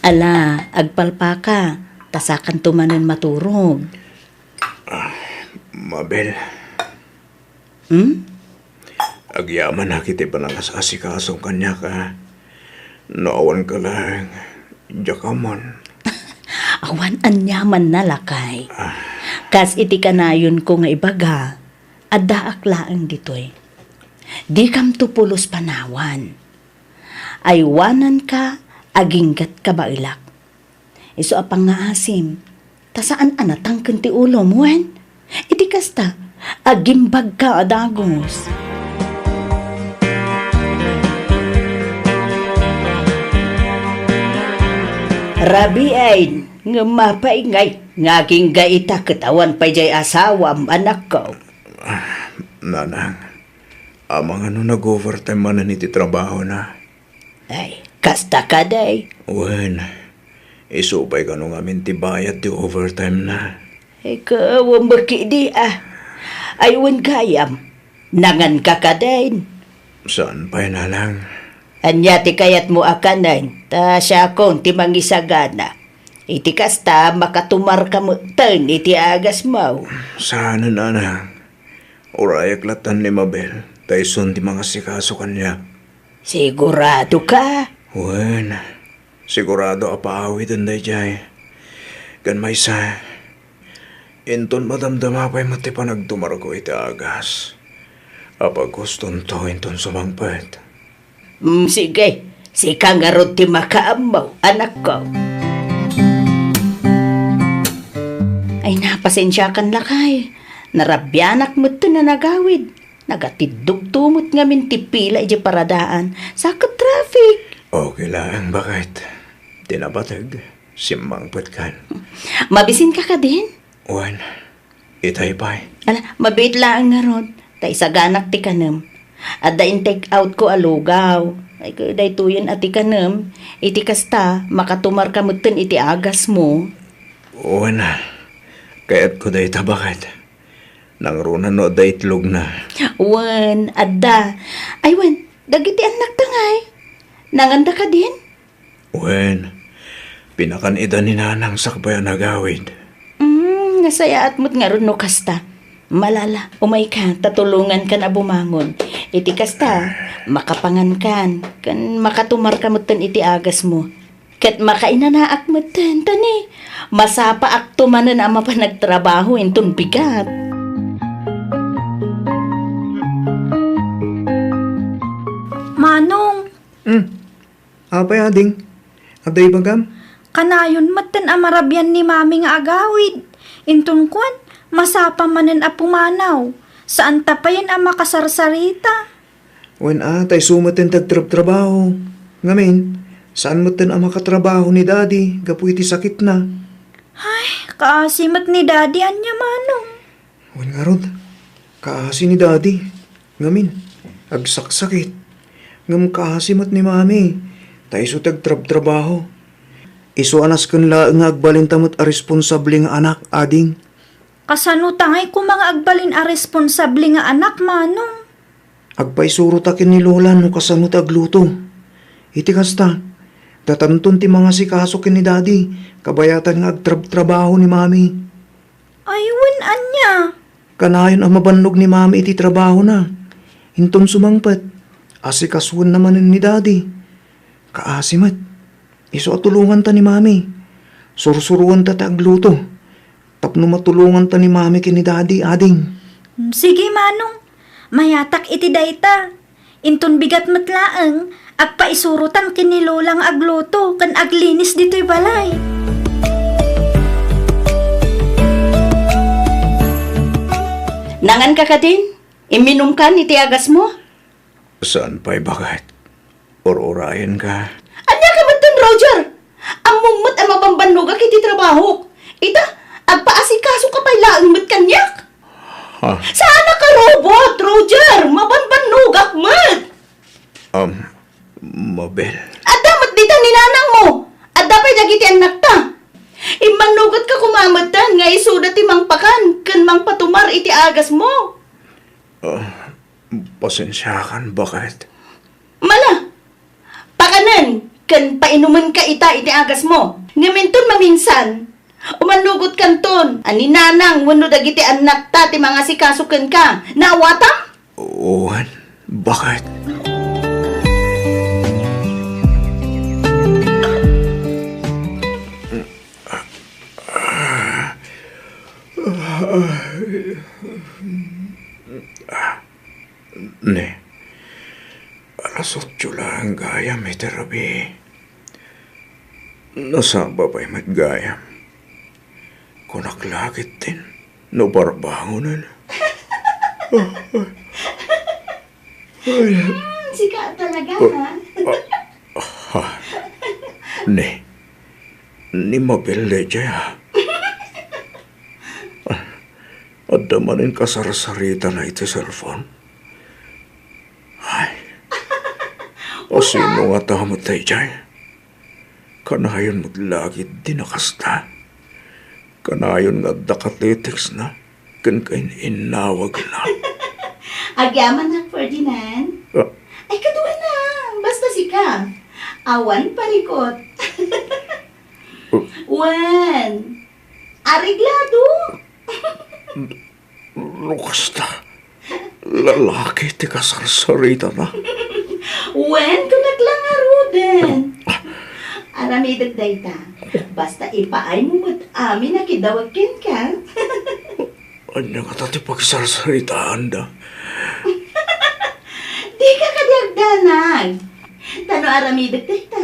Ala, agpalpaka, ta sakanto manen maturog. Ah, Mabel. Hmm? Agyamanak iti panangas-asikasom kaniak, a. No awan ka laeng, diak ammoen. Awan aniamanna, lakay. Ah. Kas iti kanayonko nga ibaga, addaak laeng ditoy. Dikamto pulos panawan. Aywananka aginggat kabaelak. Isu a pangngaasim, ta saan a natangken ti ulom, wen? Iti kasta, agimbagka a dagus. Rabiin, ngem apay ngay nga agingga ita ket awan pay jay asawam, anakko? Ah, nanang, amangan no nag-overtime manen iti trabahona? Ay, kasta kadi. Wen, isu pay kano ngamin ti bayad ti overtime na. Ay, kaawam met ketdi, a. Ay, wen gayam, nangan ka kadin? Saan pay, nanang? Ania ti kayatmo a kanen? Ta siakon ti mangisagana. Iti kasta, makatumarka metten iti agasmo. Saan, nanang? Urayak lattan ni Mabel, ta isun ti mangasikaso kaniak. Sigurado ka? Wen, sigurado a paawiden daydiay. Ken maysa, inton madamdama pay met ti panagtumarko iti agas, a paghustonto inton sumangpet. Mm, sige, sika ngarud ti makaammo, anakko. Ay, napasensiakan, lakay. Narabianak metten a nagawid. Nagatiddogto met ngamin ti pila idiay paradaan. Sakit traffic. Okay laeng, baket. Ti napateg, simmangpetkan. Mabisinka kadin? Wen, itay pay. Ala, mabiit laeng ngarud, ta isaganak ti kanem. Adda in-take outko a lugaw. Ay, daytoyen a ti kanem. Iti kasta, makatumarka metten iti agasmo. Wen a. Kayatko dayta, baket. Nangruna no adda itlogna. Wen, adda. Ay, wen, dagiti annakta ngay. Nanganda kadin? Wen, pinakan ida ni Nanang sakbay a nagawid. Mm, nasayaat met ngarud no kasta. Malala, umayka, ta tulongankan a bumangon. Iti kasta, makapangankan, ken makatumarka metten iti agasmo. Ket makainanaak metten, ta ni, masapaakto manen a mapan agtrabaho inton bigat. Manong, Hmm. Apay, ading? Adda ibagam? Kanayon metten a marabian ni Mami nga agawid. Inton kuan, masapa manen a pumanaw. Saanta payen a makasarsarita. Wen a, ta isu metten ti agtrabtrabaho. Ngamin, saan metten a makatrabaho ni Daddy gapu iti sakitna. Ay, kaasi met ni Daddy ania, Manong. Wen ngarud, kaasi ni Daddy. Ngamin, agsaksakit. Ngem kaasi met ni Mami, ta isu ti agtrabtrabaho. Isu a nasken laeng nga agbalinta met a responsable nga anak, ading. Kasano ta ngay koma nga agbalin a responsable nga anak, Manong? Agpaisuro ta ken ni Lola no kasano ti agluto. Iti kasta, datanton ti mangasikaso ken ni Daddy, kabayatan nga agtrabtrabaho ni Mami. Ay, wen ania? Kanayon a mabannog ni Mami iti trabahona. Inton sumangpet, asikasoenna manen ni Daddy. Kaasi met. Isu a tulonganta ni Mami. Sursuroenta ti agluto. Tapno matulonganta ni Mami ken ni Daddy, ading. Mm, sige, Manong. Mayatak iti dayta. Inton bigat met laeng, agpaisurotan ken ni Lola nga agluto ken aglinis ditoy balay. Nanganka kadin? Imminumkan iti agasmo? Saan pay, baket. Ur-urayenka. Ania ka metten, Roger? Ammom met a mabambannogak iti trabahok. Ita, agpaasikasoka pay laeng met kaniak. Ha? Saan a ka robot, Roger! Mabambannogak met! Um, Mabel. Adda met dita ni nanangmo. Adda pay dagiti annakta. Immannogetka koma metten nga isuda ti mangpakan ken mangpatumar iti agasmo. Ah, pasensiakan, baket. Mala, pakanen ken painumenka ita iti agasmo. Ngem inton maminsan, umannogotkanton a ni nanang wenno dagiti annakta ti mangasikaso kenka. Naawatam? Wen, baket. Ne, alas otso laeng gayam iti rabii. Nasaba pay met gayam. Kunak la ketdin no barbangonen. Ay. Hmm, sika talaga, ha? Ah, ah, ha? Ni, ni Mabel daydiay, ha? Adda manen kasarsaritana iti cellphone. Ay. O sino nga tamet daydiay? Kanayon met la ketdin a kasta. Kanayon nga adda katitextna ken kain-innawagna. Agyamanak, Ferdinand. Ah. Ay, kaduana. Basta sika. Awan parikot. Oh. Wen, areglado. No kasta, lalaki ti kasarsaritana. Wen, kunak la ngaruden. Aramidek dayta. Basta ipaaymo met amin a kidawag kenka. Ania ngata ti pagsarsaritaanda? Dika kadi agdanag. Ta no aramidek dayta,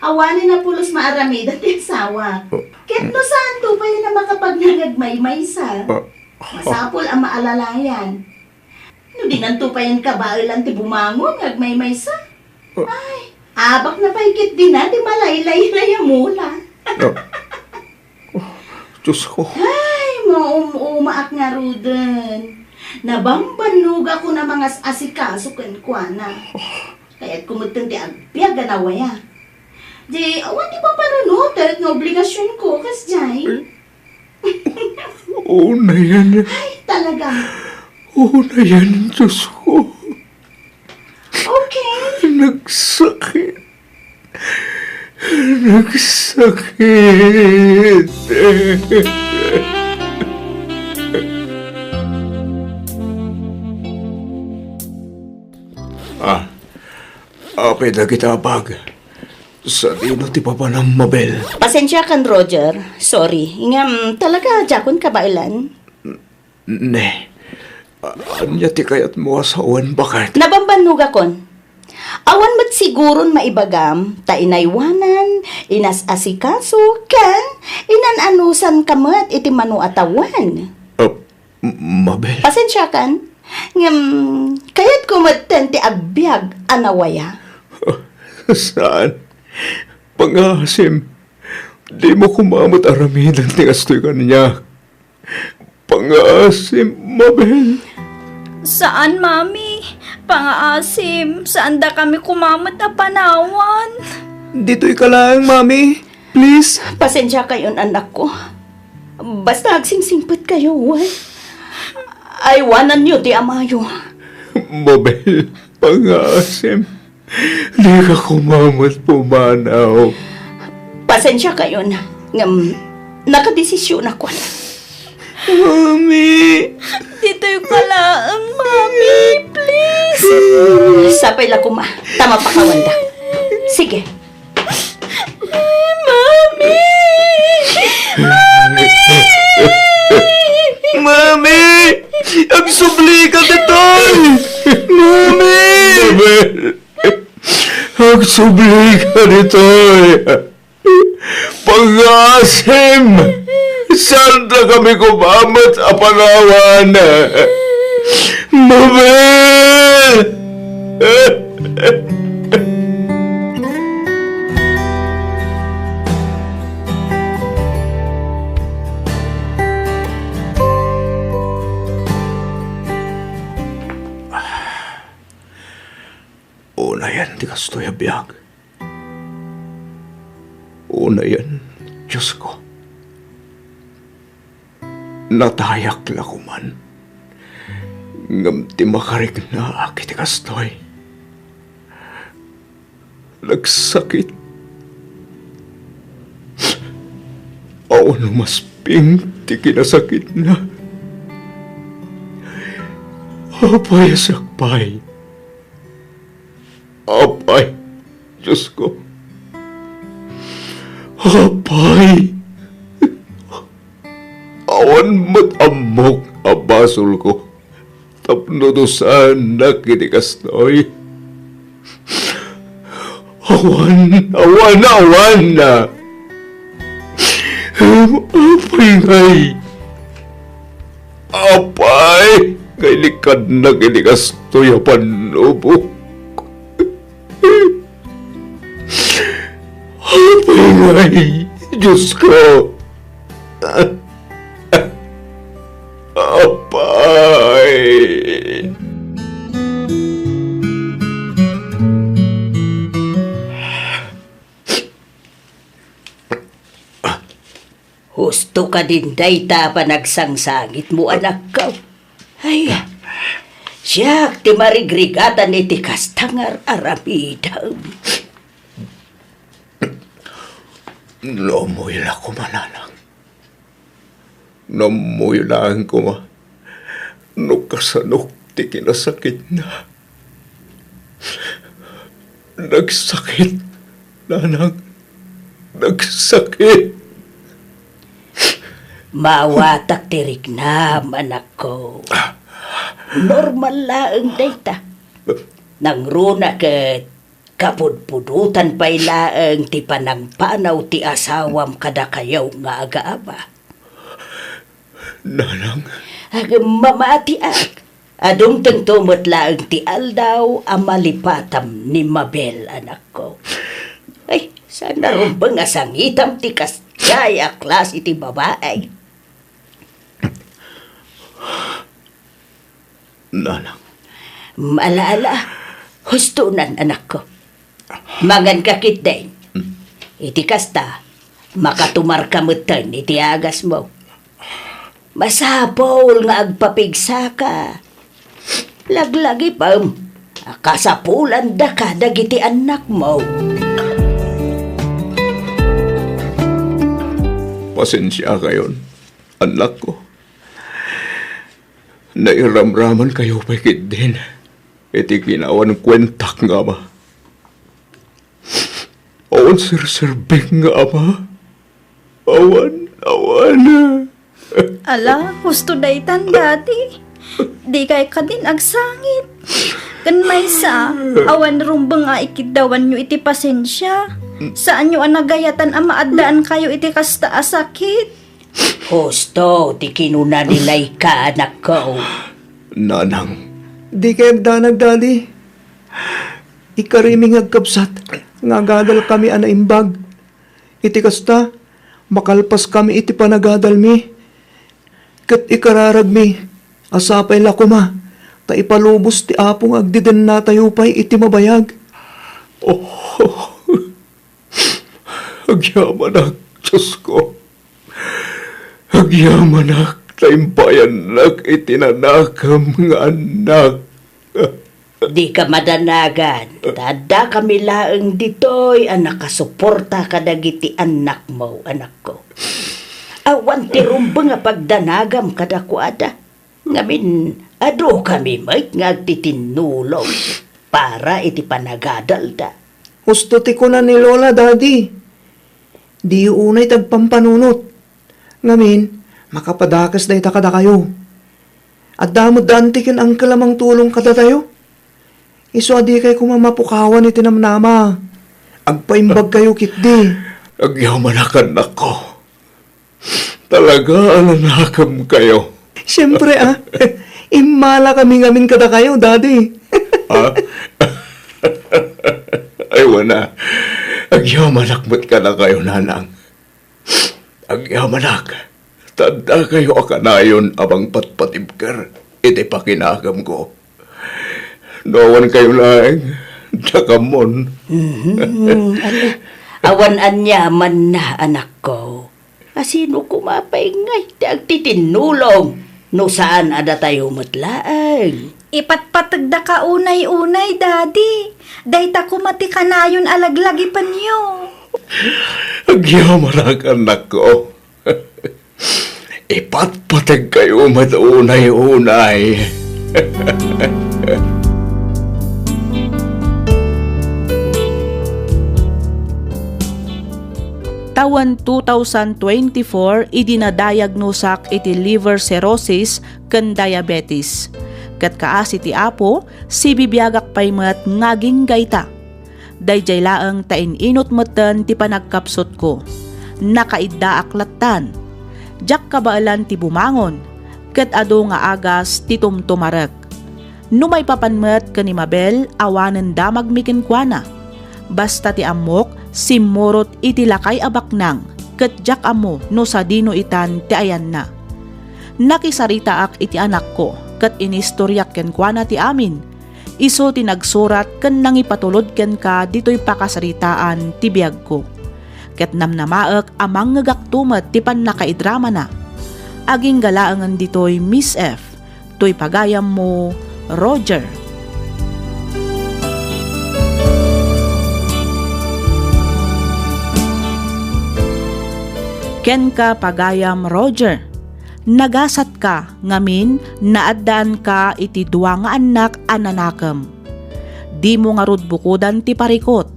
awanen a pulos maaramidan ti asawa. Oh. Ket no saanto pay a makapagnang agmaymaysa, oh. Masapul a maalalayan. No dinanto payen kabaelan ti bumangon nga agmaymaysa. Oh. Ay, abakna pay ketdin a ti malaylaylay a mula. Oh. Oh, Diyos ko. Ay, maum-umaak ngaruden. Nabambannogakon a mangas-asikaso kenkuana. Oh. Kayatko metten ti agbiag a nawaya. Di, awan ti pampanunotek nga obligasionko, kasdiay. Eh? Unayen. Ay, talaga. Unayen, Diyos ko. Okay. Nagsakit. Nagsakit. Ah, apay dagita a bag? Sadino ti papanam, Mabel? Pasensiakan, Roger. Sorry. Ngem, talaga, diakon kabaelan. Ne, a-, ania ti kayatmo a sawen, baket? Nabambannogakon. Awan met siguron maibagam, ta inaywanan, inas-asikaso, ken inan-anusanka met iti mano a tawen. Ah, M-, Mabel. Pasensiakan, ngem kayatko metten ti agbiag a nawaya. Saan? Pangaasim, dimo koma met aramiden ti kastoy kaniak. Pangaasim, Mabel. Saan, Mami. Pangaasim, saan dakami koma met a panawan. Ditoyka laeng, Mami. Please. Pasensiakayon, anakko. Basta agsingsingpetkayo, wen. Aywananyo ti amayo. Mabel, pangaasim. Dika koma met pumanaw. Pasensiakayon, ngem nakadesisionakon. Mami! Ditoyka laeng, Mami, please. Sapay la koma, ta mapakawanda. Sige. Mami! Mami! Mami! Agsublika ditoy! Mami! Mami! Agsublika ditoy! Pangaasim! Saan dakami koma met a panawan? Mami! Unayen ti kastoy a biag. Unayen, Diosko. Natayak la koman. Ngem ti makariknaak iti kastoy, nagsakit. Awan umasping ti kinasakitna. Apay a siak pay? Apay, Diosko. Apay. Awan met ammok a basolko tapno dusaennak iti kastoy. Awan, awan, awan! Apay ngay? Apay nga inikkannak iti kastoy a pannubok? Apay ngay, Diosko? Apay! Husto kadin dayta a panagsangsangitmo, anakko. Ay, siak ti marigrigatan iti kasta nga ar-aramidem. No ummoy la koma, nanang. No ummoy laeng koma no kasanok ti kinasakitna. Nagsakit, nanang. Nagsakit. Maawatak ti riknam, anakko. Normal laeng dayta. Nangruna ket kapudpudotan pay laeng ti panangpanaw ti asawam kadakayo nga agaaba. Nanang? Agmamatiak. A dumtengto met laeng ti aldaw a malipatam ni Mabel, anakko. Ay, saan a rumbeng a sangitam ti kasdiay a klase ti babai. Nanang. Ala, ala. Hustonan, anakko. Manganka ketdin. Hmm. Iti kasta, makatumarka metten iti agasmo. Masapul nga agpapigsaka. Laglagipem a kasapulandaka dagiti annakmo. Pasensiakayon, annakko. Nairamramankayo pay ketdin iti kinawan kuentak nga ama. Awan serserbik nga ama. Awan, awan. Ala, husto daytan, Daddy. Dikay kadin agsangit. Ken maysa, awan rumbeng a ikiddawanyo iti pasensia. Saanyo a nagayatan a maaddaankayo iti kasta a sakit. Husto ti kinuna ni Laika, anakko. Nanang, dikay agdanag, Daddy. Ikarimi nga agkabsat nga agadalkami a naimbag. Iti kasta, makalpaskami iti panagadalmi. Ket ikararagmi a sapay la koma ta ipalubos ti Apo nga agdidennatayo pay iti mabayag. Oh, agyamanak, Diosko. Agyamanak ta impayannak iti nanakem nga annak. Dika madanagan, ta addakami laeng ditoy a nakasuporta kadagiti annakmo, anakko. Awan ti rumbeng a pagdanagam kadakuada. Ngamin, adukami met nga agtitinnulong para iti panagadalda. Husto ti kuna ni Lola, Daddy. Diyo unay ti agpampanunot. Ngamin, makapadakes dayta kadakayo. Adda met da anti ken uncle a mangtulong kadatayo. Isu a dikay koma mapukawan iti namnama. Agpaimbagkayo ketdi. Agyamanak, annakko. Talaga a nanakemkayo. Siempre, ah. Immalakami ngamin kadakayo, Daddy. Ah? Ay, wen a. Agyamanak met kadakayo, Nanang. Agyamanak, ta addakayo a kanayon a mangpatpatibker iti pakinakemko. No awankayo laeng, diak ammon. Mhm, ala, awan aniamanna, anakko. A sino koma pay ngay ti agtitinnulong no saan a datayo met laeng? Ipatpategdaka unay-unay, Daddy. Dayta koma ti kanayon a laglagipenyo. Agyamanak, annakko. Ipatpategkayo met unay-unay. Tawen two thousand twenty-four idi nadayagnusak iti liver cirrhosis ken diabetes. Ket kaasi ti Apo, sibibiagak pay met nga aginggayta. Daydiay laeng ta in-inut metten ti panagkapsutko. Nakaiddaak lattan. Diak kabaelan ti bumangon, ket adu nga agas ti tumtumarek. No maipapan met ken ni Mabel, awanen damagmi kenkuana. Basta ti ammok, simmurot iti lakay a baknang, ket diak ammo no sadino itan ti ayanna. Nakisaritaak iti anakko, ket inistoriak kenkuana ti amin. Isu ti nagsurat ken nangipatulod kenka ditoy pakasaritaan ti biagko. Ket namnamaek a mangngegakto met ti pannakaidramana. Agingga laengen ditoy, Miss F. Toy pagayammo, Roger. Kenka, pagayam Roger, nagasatka ngamin naaddaanka iti dua nga annak a nanakem. Dimo ngarud bukodan ti parikut.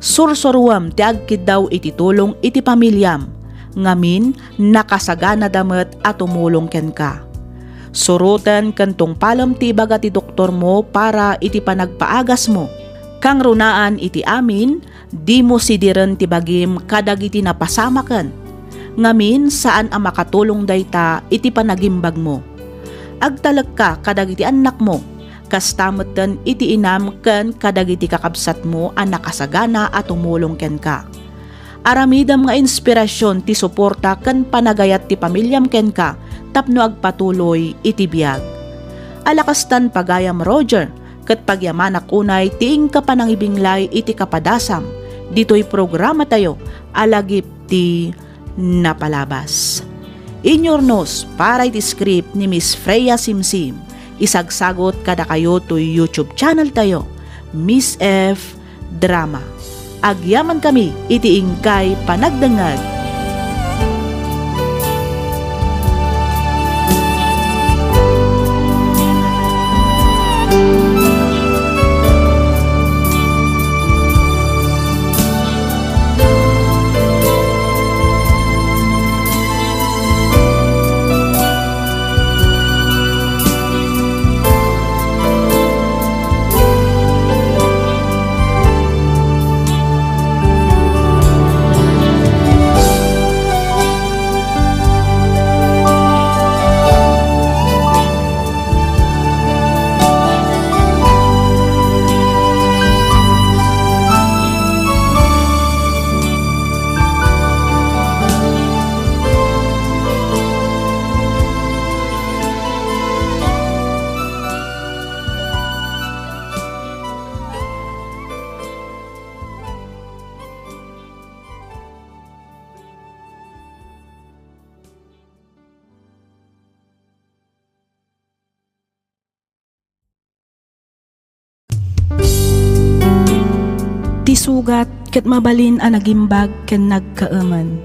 Sursuruem ti agkiddaw iti tulong iti pamiliam, ngamin nakasaganada met a tumulong kenka. Suroten ken tungpalem ti ibaga ti doktormo para iti panagpaagasmo. Kangrunaan iti amin, dimo sidiren ti bagim kadagiti napasamaken. Ngamin, saan a makatulong dayta iti panagimbagmo. Agtalekka kadagiti annakmo, kasta metten iti inam ken kadagiti kakabsatmo a nakasagana a tumulong kenka. Aramidem nga inspirasion ti suporta ken panagayat ti pamiliam kenka tapno agpatuloy iti biag. Ala kastan, pagayam Roger, ket pagyamanak unay ti inka panangibinglay iti kapadasam ditoy programatayo a Lagip ti Napalabas. Inyurnos para iti script ni Miss Freya Simsim. Isagsagot kadakayo toy YouTube channel tayo, Miss F Drama. Agyamankami iti inkay panagdengngeg. Ti sugat ket mabalin a nagimbag ken nagkaemen.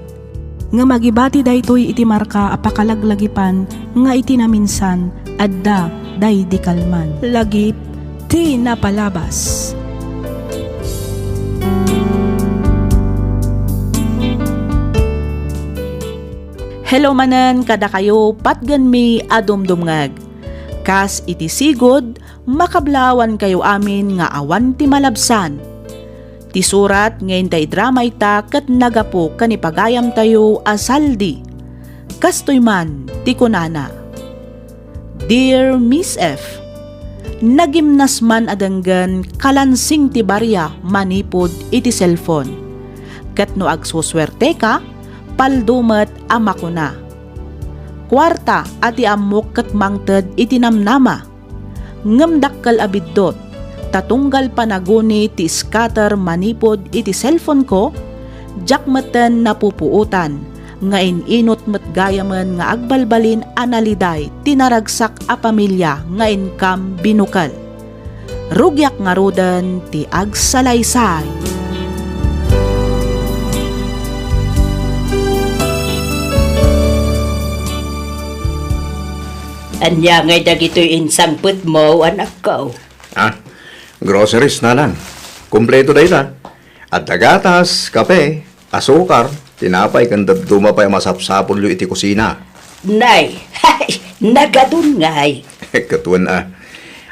Ngem agibati daytoy iti marka a pakalaglagipan nga iti naminsan, adda daydi kalman. Lagip ti napalabas. Hello manen kadakayo, patgenmi a dumdumngeg. Kas iti sigud, makablaawankayo amin nga awan ti malabsan. Ti surat nga inta idrama ita ket nagapu ken ipagayamtayo a Saldi. Kastoy man ti kunana, Dear Miss F, nagimnas man a denggen kalansing ti baria manipud iti cellphone. Ket no agsusuerteka, paldo met a makuna. Kuarta a ti ammok ket mangted iti namnama. Ngem dakkel a biddut, ta tunggal panaguni ti scatter manipud iti cellphone ko, diak metten napupuotan nga in-inut met gayamen nga agbalbalin a naliday ti naragsak a pamilia nga inkam binukel. Rugiak ngaruden ti agsalaysay. Ania ngay dagitoy insangpetmo, anakko? Ah, groceries, nanang. Kompleto dayta. Adda gatas, kape, asukar, tinapay, ken dadduma pay a masapsapulyo iti kusina. Nay, hay, nagadun ngay. Ket wen a,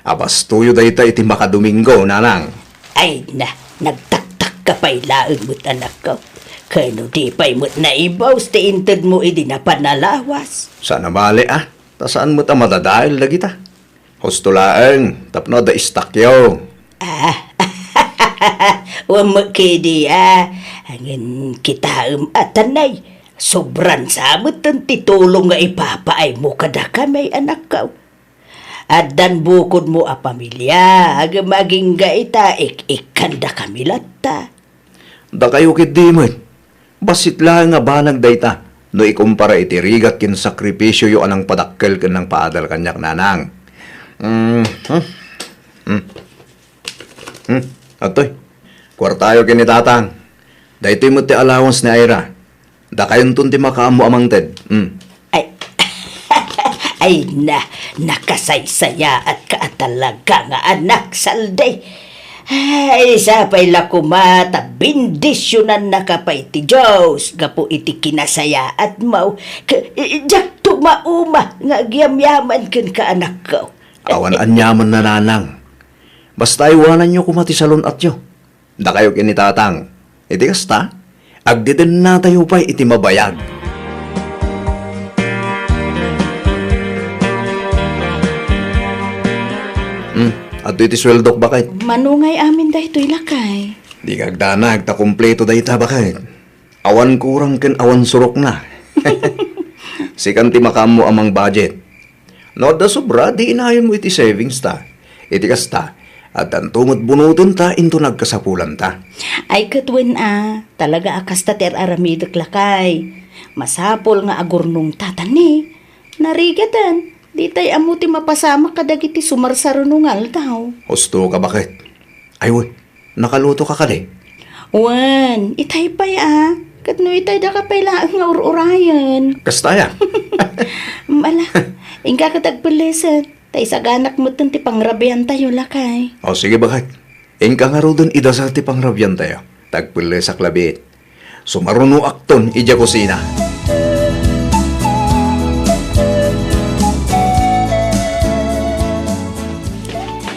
abastoyo dayta iti makadomingo, nanang. Ay na, nagtaktakka pay laeng met, anakko. Ken no di pay met naibus ti intedmo idi napan a lawas. Saan a bale, a, ta saan met a madadael dagita. Husto laeng tapno adda istakyo. Ah, wen met kadi, a. Ngem kitaem a, tanay, sobran sa metten ti tulong nga ipapaaymo kadakami, anakko. Addan bukodmo a pamilia, ngem agingga ita, ik-ikkandakami latta. Dakayo ketdi met, bassit laeng a banag dayta no ikumpara iti rigat ken sakripisioyo a nangpadakkel ken nangpaadal kaniak, nanang. Mm, hmm? Mm. Hmm, adtoy. Kuartayo ken ni Tatang. Daytoy met ti allowance ni Ira. Dakayonton ti makaammo a mangted. Hmm. Ay, ay na, nakasaysayaatka a talaga nga anak, Saldi. Ay, sapay la koma ta bendisionannaka pay ti Dios gapu iti kinasayaatmo. Ke-, i-, diakto mauma nga agyamyaman kenka, anakko. Awan aniaman, nanang. Basta aywananyo koma ti salun-atyo. Dakayo ken ni Tatang. Iti kasta, agdedennatayo pay iti mabayag. Hmm, adtoy ti sueldok, baket. Mano ngay amin daytoy, lakay? Dika agdanag ta kompleto dayta, baket. Awan kurang ken awan surokna. Sikan ti makaammo a mang-budget. No adda sobra, di inayonmo iti savings ta. Iti kasta, addanto met bunotenta inton agkasapulanta. Ay, ket wen a, talaga a kasta ti ar-aramidek, lakay. Masapul nga agurnongta, ta ni, narigaten, ditay ammo ti mapasamak kadagiti sumarsaruno nga aldaw. Husto ka, baket. Ay, wen, nakaluto ka kadi? Wen, itay pay a. Ket no itay, daka pay laeng nga ur-urayen. Kasta aya? Ala, inka ket agpellesen, ta isaganak metten ti pangrabiantayo, lakay. O, sige, baket. Inka ngaruden idasal ti pangrabiantayo. Ta agpellesak labiit. Sumarunoakton idiay kusina.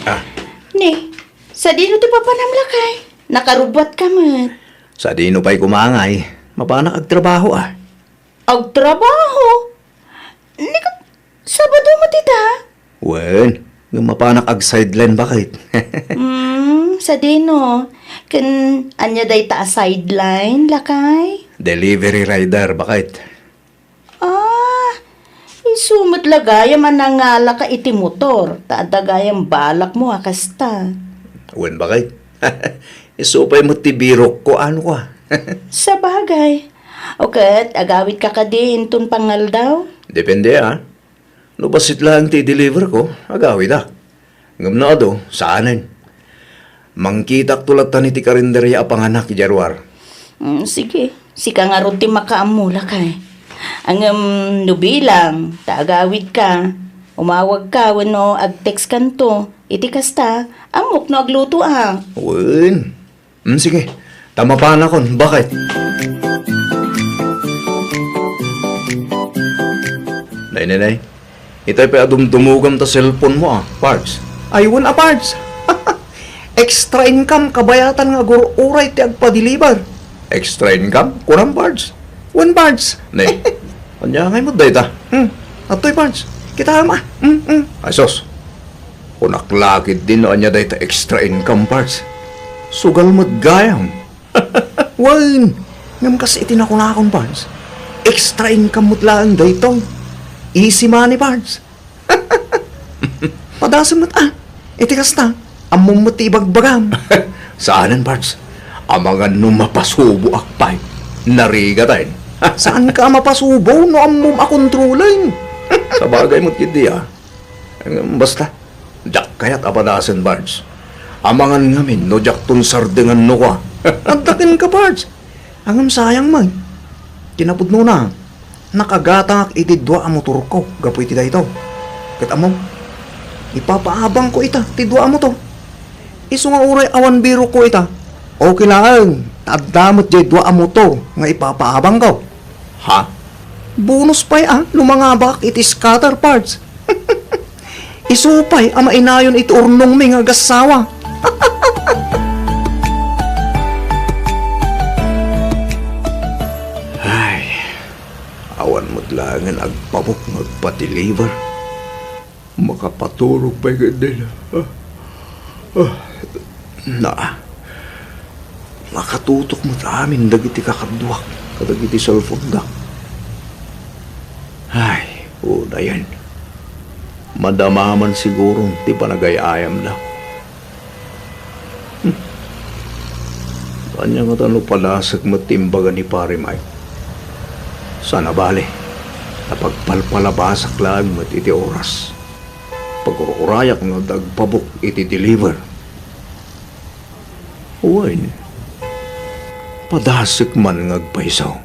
Ah. Ni, sadino ti papanam, lakay? Nakarubbuatka met. Sadino pay koma ngay? Mapanak agtrabaho, a. Agtrabaho? Ni ket Sabado met ita? Wen, ngem mapanak ag-sideline, baket. Hmm, sadino? Ken ania dayta a sideline, lakay? Delivery rider, baket. Ah, isu met la gayam a nangalaka iti motor, ta adda gayam balakmo a kasta. Wen, baket. Isu pay met ti birokko, ano ka? Sabagay. O ket, agawidka kadi inton pangaldaw? Depende, a. No bassit laeng ti i-deliver ko, agawidak. Ngem no adu, saanen. Mangkitakto latta iti karinderia a panganak idiay ruar. Mm, sige. Sika ngarud ti makaammo, lakay. Ngem no bilang ta agawidka, umawagka wenno ag-textkanto. Iti kasta, ammok no aglutoak. Wen. Hmm, sige. Ta mapanakon, baket. Nay, nay, nay. Itay pay a dumdumogam ta cellphone mo, a, Pards. Ay, wen a, Pards. Extra income kabayatan nga agur-uray ti agpa-deliver. Extra income? Kunam, Pards. Wen, Pards. Ne. Ania ngay met dayta? Hmm. Adtoy, Pards. Kitaem, a. Hmm, hmm. Ay, sus. Kunak la ketdi no ania dayta extra income, Pards. Sugal met gayam. Wen, ngem kas iti nakunakon, Pards, extra income met laeng daytoy. Easy money, Pards. Padasem met, a. Iti kasta, ammom met ti ibagbagam. Saanen, Pards. Amangan no mapasuboak pay. Narigaten. Saanka a mapasubo no ammom a kontrolen. Sabagay met ketdi, a. Ngem basta, diak kayat a padasen, Pards. Amangan ngamin no diakton sardengan no kua. Adda kenka, Pards. Ngem sayang met. Kinapudnona, nakagatangak iti dua a motorko gapu iti daytoy. Ket ammom, ipapaabangko ita ti dua a motor. Isu nga uray awan birokko ita, okay laeng, ta adda met diay dua a motor nga ipapaabangko. Ha? Bonus pay a no mangabak iti scatter, Pards. Isu pay a mainayon iti urnongmi nga agassawa. Ay, awan met laengen agpabok nga agpa-deliver. Makapaturog pay ketdin. Ah, ah, na, nakatutok met amin dagiti kakaduak kadagiti cellphone-da. Ay, unayen. Madama man siguro ti panagay-ayamda. Hmm. Ania ngata no padasek met ti imbaga ni Pare Mike? Sana bale, napagpalpalabasak laeng met iti oras. Pagur-urayak no adda agpabok iti deliver. Wen, padasek man nga agpayso.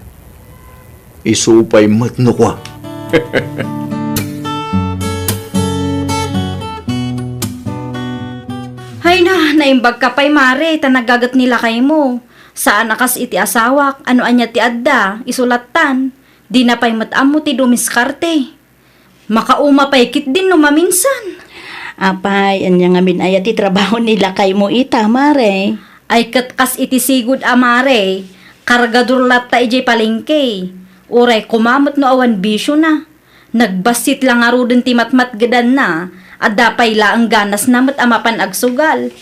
Isu pay met no kua. Hay na, naimbagka pay, Mare, ta nagaget ni lakaymo. Saan a kas iti asawak, ano ania ti adda, isu lattan. Dina pay met ammo ti dumiskarte. Makauma pay ketdin no maminsan. Apay, ania ngamin aya ti trabaho ni lakaymo ita, Mare? Ay ket kas iti sigud a Mare, kargador latta idiay palengke. Uray koma met no awan bisiona. Nagbassit la ngaruden ti matmatgedanna, adda pay laeng ganasna met a mapan agsugal.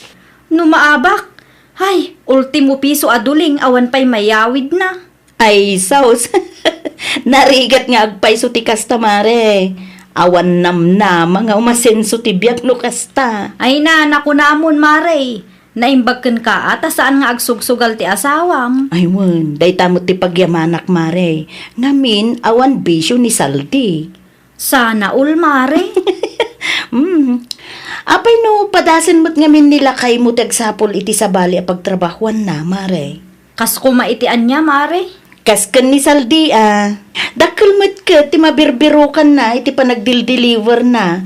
No maabak, hay, ultimo piso a duling awan pay mayawidna. Ay, sus! Narigat nga agpayso ti kasta, Mare. Awan namnama nga umasenso ti biag no kasta. Ay na, nakunamon, Mare. Naimbag kenka a ta saan nga agsugsugal ti asawam. Ay wen, dayta met ti pagyamanak, Mare. Ngamin, awan bisio ni Saldi. Sana all, Mare. Hmm. Apay no padasen met ngamin ni lakaymo ti agsapul iti sabali a pagtrabahuanna, Mare? Kas koma iti ania, Mare? Kas ken ni Saldi a. Dakkel met ket ti mabirbirokanna iti panagdildeliverna.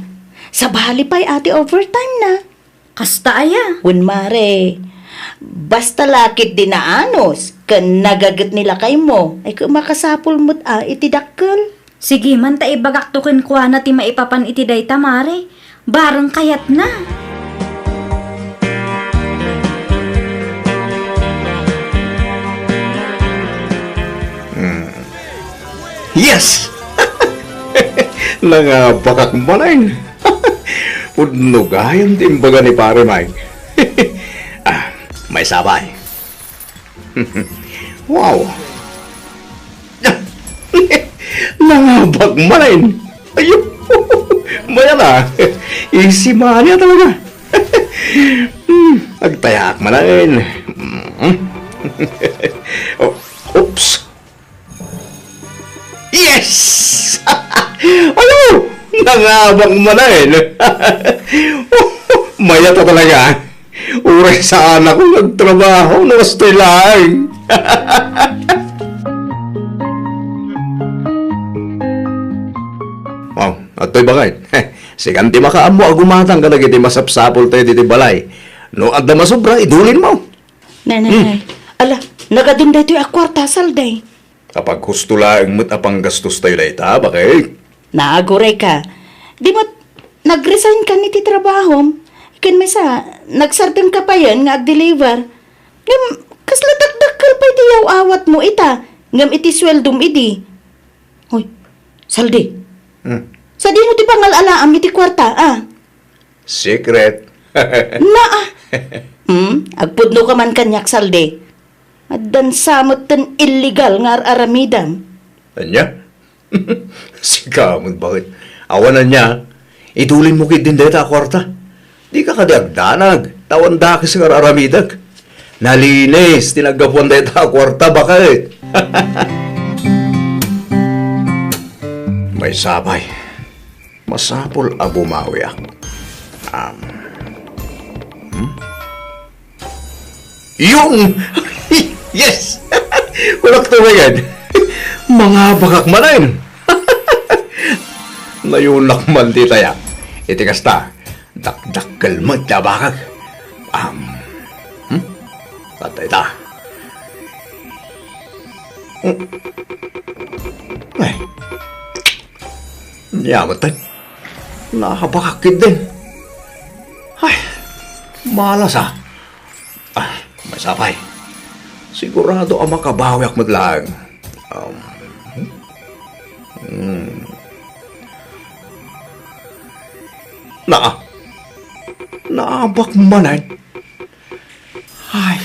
Sabali pay a ti overtime na. Kasta aya? Wen, Mare. Basta la ketdi naanus ken nagaget ni lakaymo, ay ket makasapul met a iti dakkel. Sige man ta ibagakto kenkuana ti maipapan iti dayta, Mare. Bareng kayatna. Hmm. Yes! Nangabakak manen. Pudno gayam ti imbaga ni Pare Mike. Ah, maisabay. Wow! Nangabak manen. Ayo, mayat a. Easy money a talaga. Hmm, agtayaak manen. Hmm. Oh, oops. Yes! Ayo! Nangabak manen. Mayat a talaga. Uray saan ako nagtrabaho no kastoy laeng. Wow, adtoy bakay. Sikan ti makaammo a gumatang kadagiti masapsapultayo ditoy balay. No adda masobra, idulinmo. Nanay, hmm, ala, nagadun daytoy a kuarta, Saldi. Apaghusto laeng met a panggastostayo dayta, baket. Naaguray ka. Di met nag-resign ka iti trabahom. Ken maysa, nagsardeng ka payen nga agdeliver. Ngem, kasla dakdakkel pay ti yaw-awatmo ita, ngem iti sueldom idi. Hoy, Saldi. Hmm. Sadino ti pangal-alaam iti kuarta, a? Secret. Naa. Hmm? Agpudno ka man kaniak, Saldi. Addan sa metten illegal nga ar-aramidam. Ania? Sika met, baket. Awan ania, idulinmo ketdin dayta a kuarta. Dika kadi agdanag, ta awan dakes nga ar-aramidek. Nalinis ti naggapuan dayta a kuarta, baket. Maysa pay. Masapul a bumawiak. Um, hmm? Yun! Yes! Kunak tumagan. Mangabakak manen. Nayunak man ti tayak. Iti kasta, dakdakkel met ti abakak. Um, hmm? Patay ta. Hmm. Ay. Nia metten. Naabakak ketdin. Ay, malas a. Ah, maysa pay. Sigurado a makabawiak met laeng. Um, hmm. Naa. Naabak manen. Ay,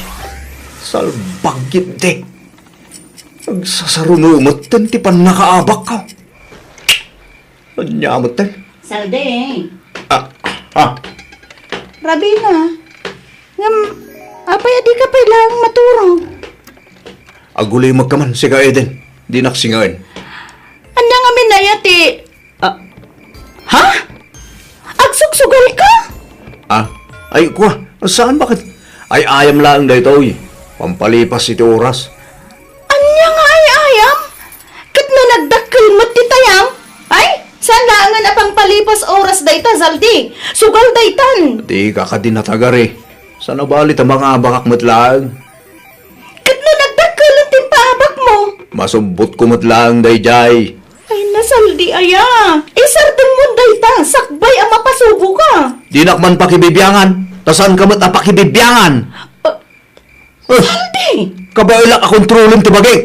salbag ketdi. Agsasaruno metten ti pannakaabakko. Ania metten? Saldi. Ah, ah. Rabina, ngem, apay a dika pay laeng maturog? Agulimekka man, sika Eden. Dinak singaen. Ania ngamin aya ti Ah, ha? Agsugsugal ka? Ah, ay, kua, saan, baket? Ay-ayam laeng daytoy. Pampalipas iti oras. Ania nga ay-ayam? Ket no nagdakkel met ti tayam? Ay, saan laengen a pampalipas oras dayta, Saldi. Sugal daytan. Dika kadi natagari. Saan a bali ta mangabakak met laeng. Ket no nagdakkel ti impaabakmo? Masubbotko met laeng daydiay. Ay, na, Saldi aya. Isardengmon dayta, sakbay a mapasuboka. Dinak man pakibibiangan, ta saanka met a pakibibiangan. Ah, eh, Saldi! Kabaelak a kontrolen ti bagik.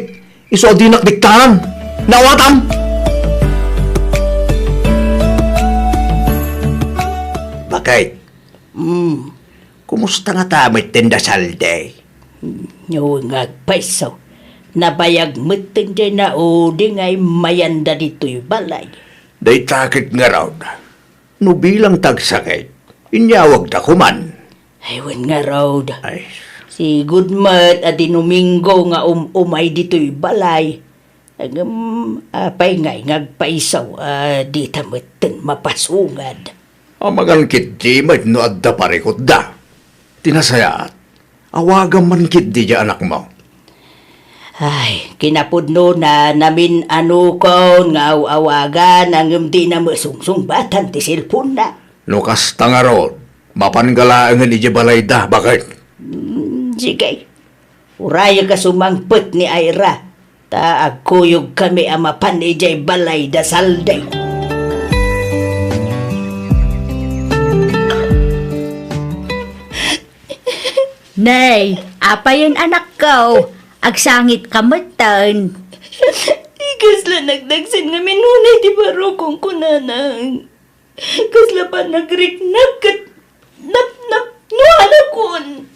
Isu a dinak diktaran. Naawatam! Baket? Hmm. Kumusta ngata met ti Saldi? Wen nga agpayso, nabayag met ti naudi nga immayanda ditoy balay. Dayta ket ngarud, no bilang ti agsakit, inyawagda koman. Ay, wen ngarud. Ay. Sigud met a di Domingo nga um-umay ditoy balay. Ngem, apay ngay nga agpayso a dita metten mapasungad? Amangan ketdi met no adda parikutda. Ti nasayaat, awagam man ketdi diay anakmo. Ay, kinapudnona, namin-anakon nga aw-awagan, ngem dina met sungsungbatan ti cellphone-na. No kasta ngarud, mapanga laengen idiay balayda, baket? Mm, sige. Uray a kasumangpet ni Ira, ta agkuyogkami a mapan idiay balay da Saldi. Nay, apayen, anakko? Agsangitka metten. Kasla nagdagsen nga minunay ti barukongko, nanang. Kasla panagriknak ket napnapnoanakon.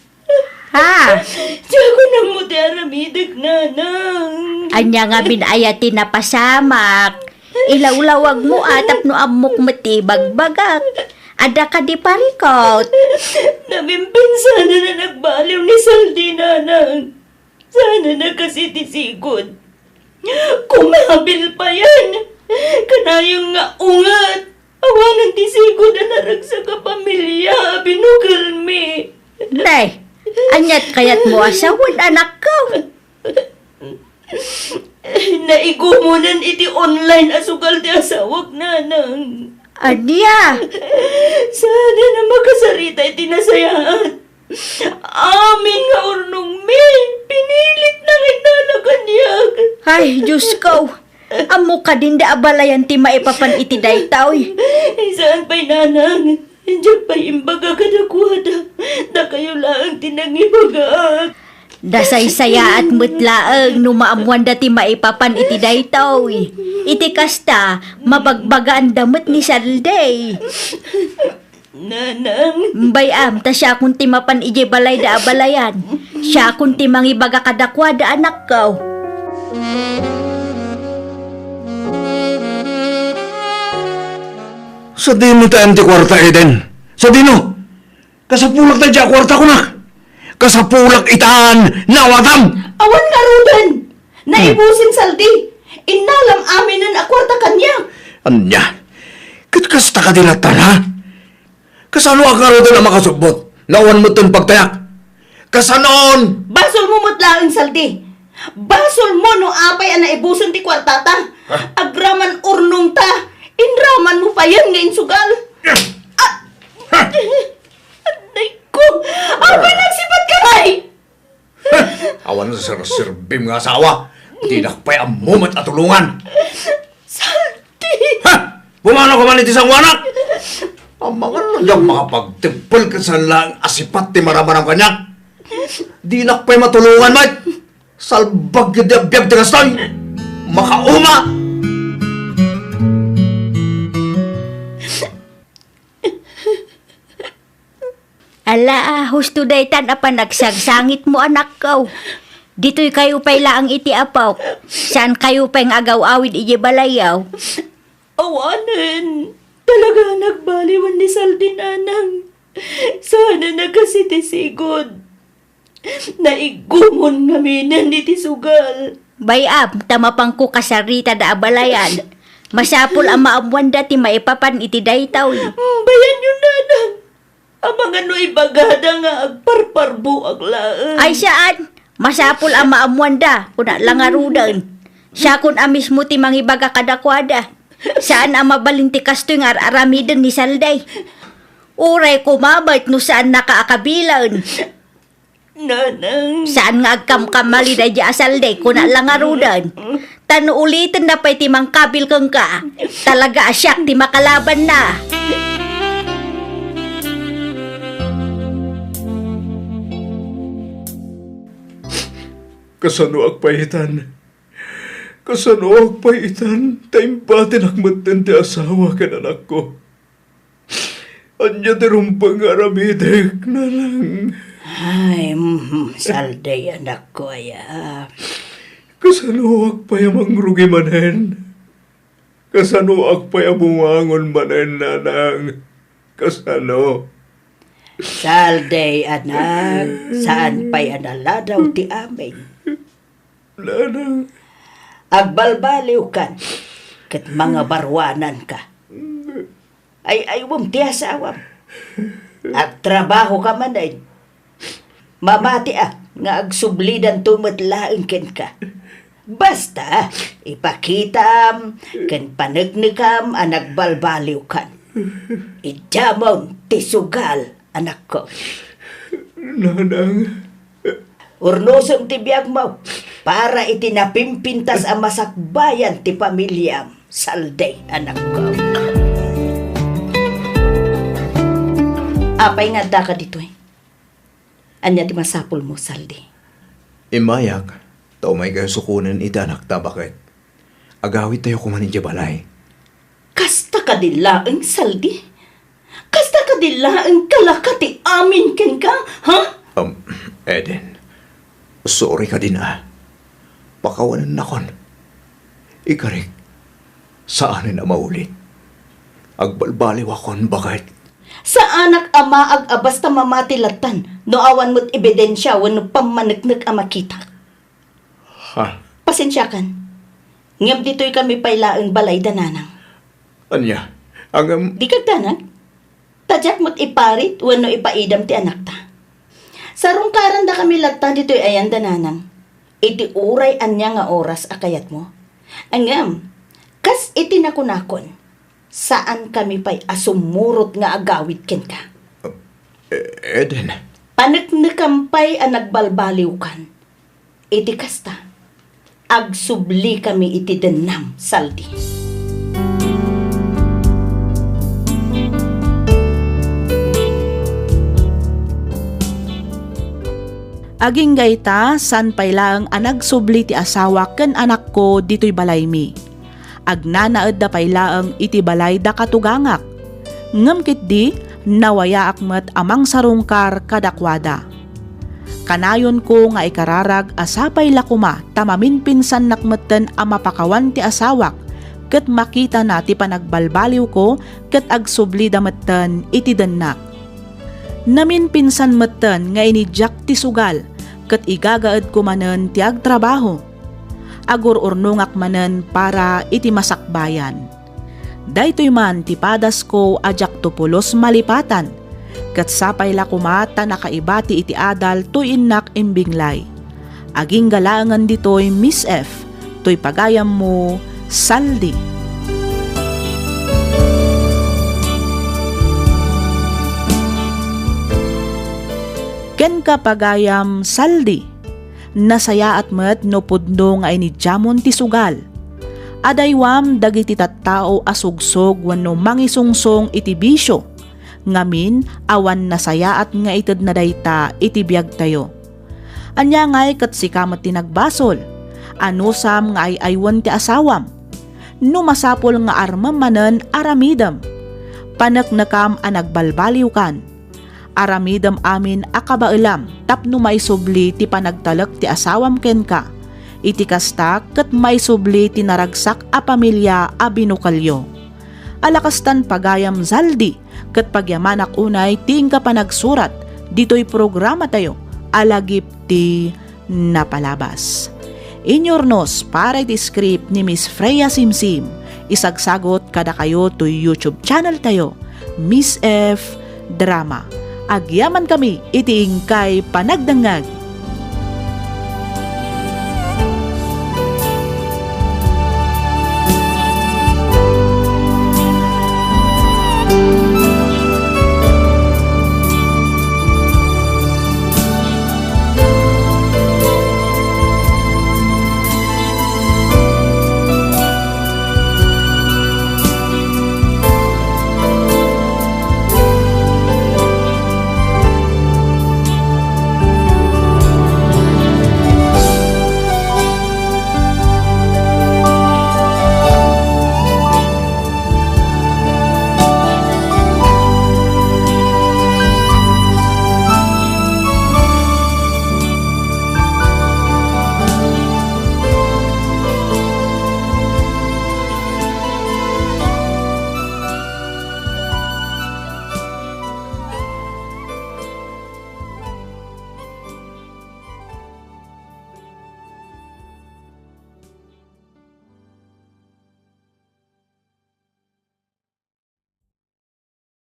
Ha? Diakon ammo ti aramidek, nanang. Ania ngamin aya ti napasamak? Ilawlawagmo a tapno ammok met ti ibagbagak. Adda kadi parikut? Napimpinsanan a nagbaliw ni Saldi, nanang. Saan a nakasi ti sigud. Kumabil payen. Kanayon nga unget. Awanen ti sigud a naragsak a pamilia a binukelmi. Nay, aniat kayatmo a sawen, anakko? Naigumonen iti online a sugal ti asawak, nanang. Ania? Saan a makasarita iti nasayaat. Amin nga urnongmi, pinilit nga innala kaniak. Ay, Diosko! Ammok kadin da a balayan ti maipapan iti daytoy? Saan pay, nanang. Diak pay imbaga kadakuada. Dakayo laeng ti nangibagak. Dasaysayaat met laeng no maammoanda ti maipapan iti daytoy. Iti kasta, mabagbagaanda met ni Saldi. Nanang. Bay-am, ta siakon ti mapan idiay balayda a balayan. Siakon ti mangibaga kadakuada, anakko. Sadino ti ayan ti kuarta, Eden? Sadino? Kasapulak daydiay a kuarta, kunak. Kasapulak itan, naawatam. Awan ngaruden. Naibusen, Saldi. Innalam aminen a kuarta kaniak. Ania? Ket kasta kadi latta, ha? Kasano a ngaruden a makasubbot? Awan metten pagtayak. Kasanon? Basolmo met laeng, Saldi. Basolmo no apay a naibusen ti kuartata. Ha? Agraman urnongta. Inramanmo payen nga insugal. Ah! Ha? Adayko! Apay, nagsipatka ngay? Awan serserbim nga asawa. Dinak pay ammo met a tulongan. Saldi! Ha? Pumanawka man iti sangoanak! Amangan no diak makapagteppel ket saan laeng a sipat ti maramanam kaniak. Dinak pay matulongan met. Salbag iti biag ti kastoy. Makauma! Ala, husto daytan a panagsangsangitmo, anakko. Ditoykayo pay laeng iti apok. Saankayo pay nga agaw-awid idiay balayyo. Awanen. Talaga a nagbaliwan ni Saldi, nanang. Saan a nakasi ti sigud. Naigumon ngaminen iti sugal. Bay-am, ta mapanko kasaritada a balayan. Masapul a maammoanda ti maipapan iti daytoy. Mm, bayanyo, nanang. Amangan no ibagada nga agparparbuak laeng. Ay, saan. Masapul a maammoanda, kuna la ngaruden. Siakon a mismo ti mangibaga kadakuada. Saan a mabalin ti kastoy nga ar-aramiden ni Saldi. Uray koma met no saannaka a kabilen. Nanang. Saan nga agkamkamali daydiay a Saldi, kuna la ngaruden. Ta no ulitenna pay ti mangkabil kenka, talaga a siak ti makalabanna. Kasanoak pay itan? Kasanoak pay itan? Ta imbatinak metten ti asawa ken anakko. Ania ti rumbeng nga aramidek, nanang? Ay, mhm, Saldi, anakko aya. Kasanoak pay a mangrugi manen? Kasanoak pay a bumangon manen, nanang? Kasano? Saldi, anak, saan pay a naladaw ti amin. Nanang. Agbalbaliwkan, ket mangabaruananka. Ay-aywem ti asawam. Agtrabahoka manen. Mamatiak nga agsublidanto met laeng kenka. Basta, ipakitam ken paneknekam a nagbalbaliwkan. Idiamon ti sugal, anakko. Nanang. Urnosem ti biagmo para iti napimpintas a masakbayan ti pamiliam, Saldi, anakko. Apay nga addaka ditoy? Ania ti masapulmo, Saldi? Immayak, ta umaykayo sukonen iti anakta, baket agawidtayo koma idiay balay. Kasta kadi laeng, Saldi? Kasta kadi laeng kalaka ti amin kenka, ha? Um, Eden, sorry kadi a. Pakawanennakon. Ikarik, saanen a maulit. Agbalbaliwakon, baket. Saanak a maag a basta mamati lattan no awan met ebidensia wenno pammaneknek a makitak. Ha? Pasensiakan. Ngem ditoy kami pay laeng balay da nanang. Ania? Ngem dika agdanag? Ta diak met iparit wenno ipaidam ti anakta. Sarungkarandakami latta ditoy ayan da nanang. Iti uray ania nga oras a kayatmo. Ngem, kas iti nakunakon, saankami pay a sumurot nga agawid kenka. E-, Eden. Paneknekam pay a nagbalbaliwkan. Iti kasta, agsublikami iti dennam, Saldi. Agingga ita, saan pay laeng a nagsubli ti asawak ken anakko ditoy balaymi. Agnanaedda pay laeng iti balay da katugangak. Ngem ketdi, nawayaak met a mangsarungkar kadakuada. Kanayonko nga ikararag a sapay la koma ta maminpinsannak metten a mapakawan ti asawak ket makitana ti panagbalbaliwko ket agsublida metten iti dennak. Naminpinsan metten nga inidiak ti sugal ket igagaedko manen ti agtrabaho. Agur-urnongak manen para iti masakbayan. Daytoy man ti padasko a diakto pulos malipatan, ket sapay la koma ta nakaibati iti adal toy innak imbinglay. Agingga laengen ditoy, Miss F, toy pagayammo, Saldi. Kenka, pagayam, Saldi. Nasayaat met no pudno nga inidiamon ti sugal. Adaywam dagiti tattao a sugsog wenno mangisungsong iti bisio, ngamin, awan nasayaat nga itedna dayta iti biagtayo. Ania ngay ket sika met ti nagbasol? Anusam nga ay-aywen ti asawam? No masapul nga armem manen, aramidem. Paneknekam a nagbalbaliwkan. Aramidem amin a kabaelam tapno maisubli ti panagtalek ti asawam kenka. Iti kasta, ket maisubli ti naragsak a pamilia a binukelyo. Ala kastan, pagayam, Zaldi, ket pagyamanak unay ti inka panagsurat ditoy programatayo a Lagip ti Napalabas. Inyurnos para iti script ni Miss Freya Simsim, isagsagot kadakayo toy YouTube channel tayo, Miss F Drama. Agyaman kami iti inkay panagdengngeg.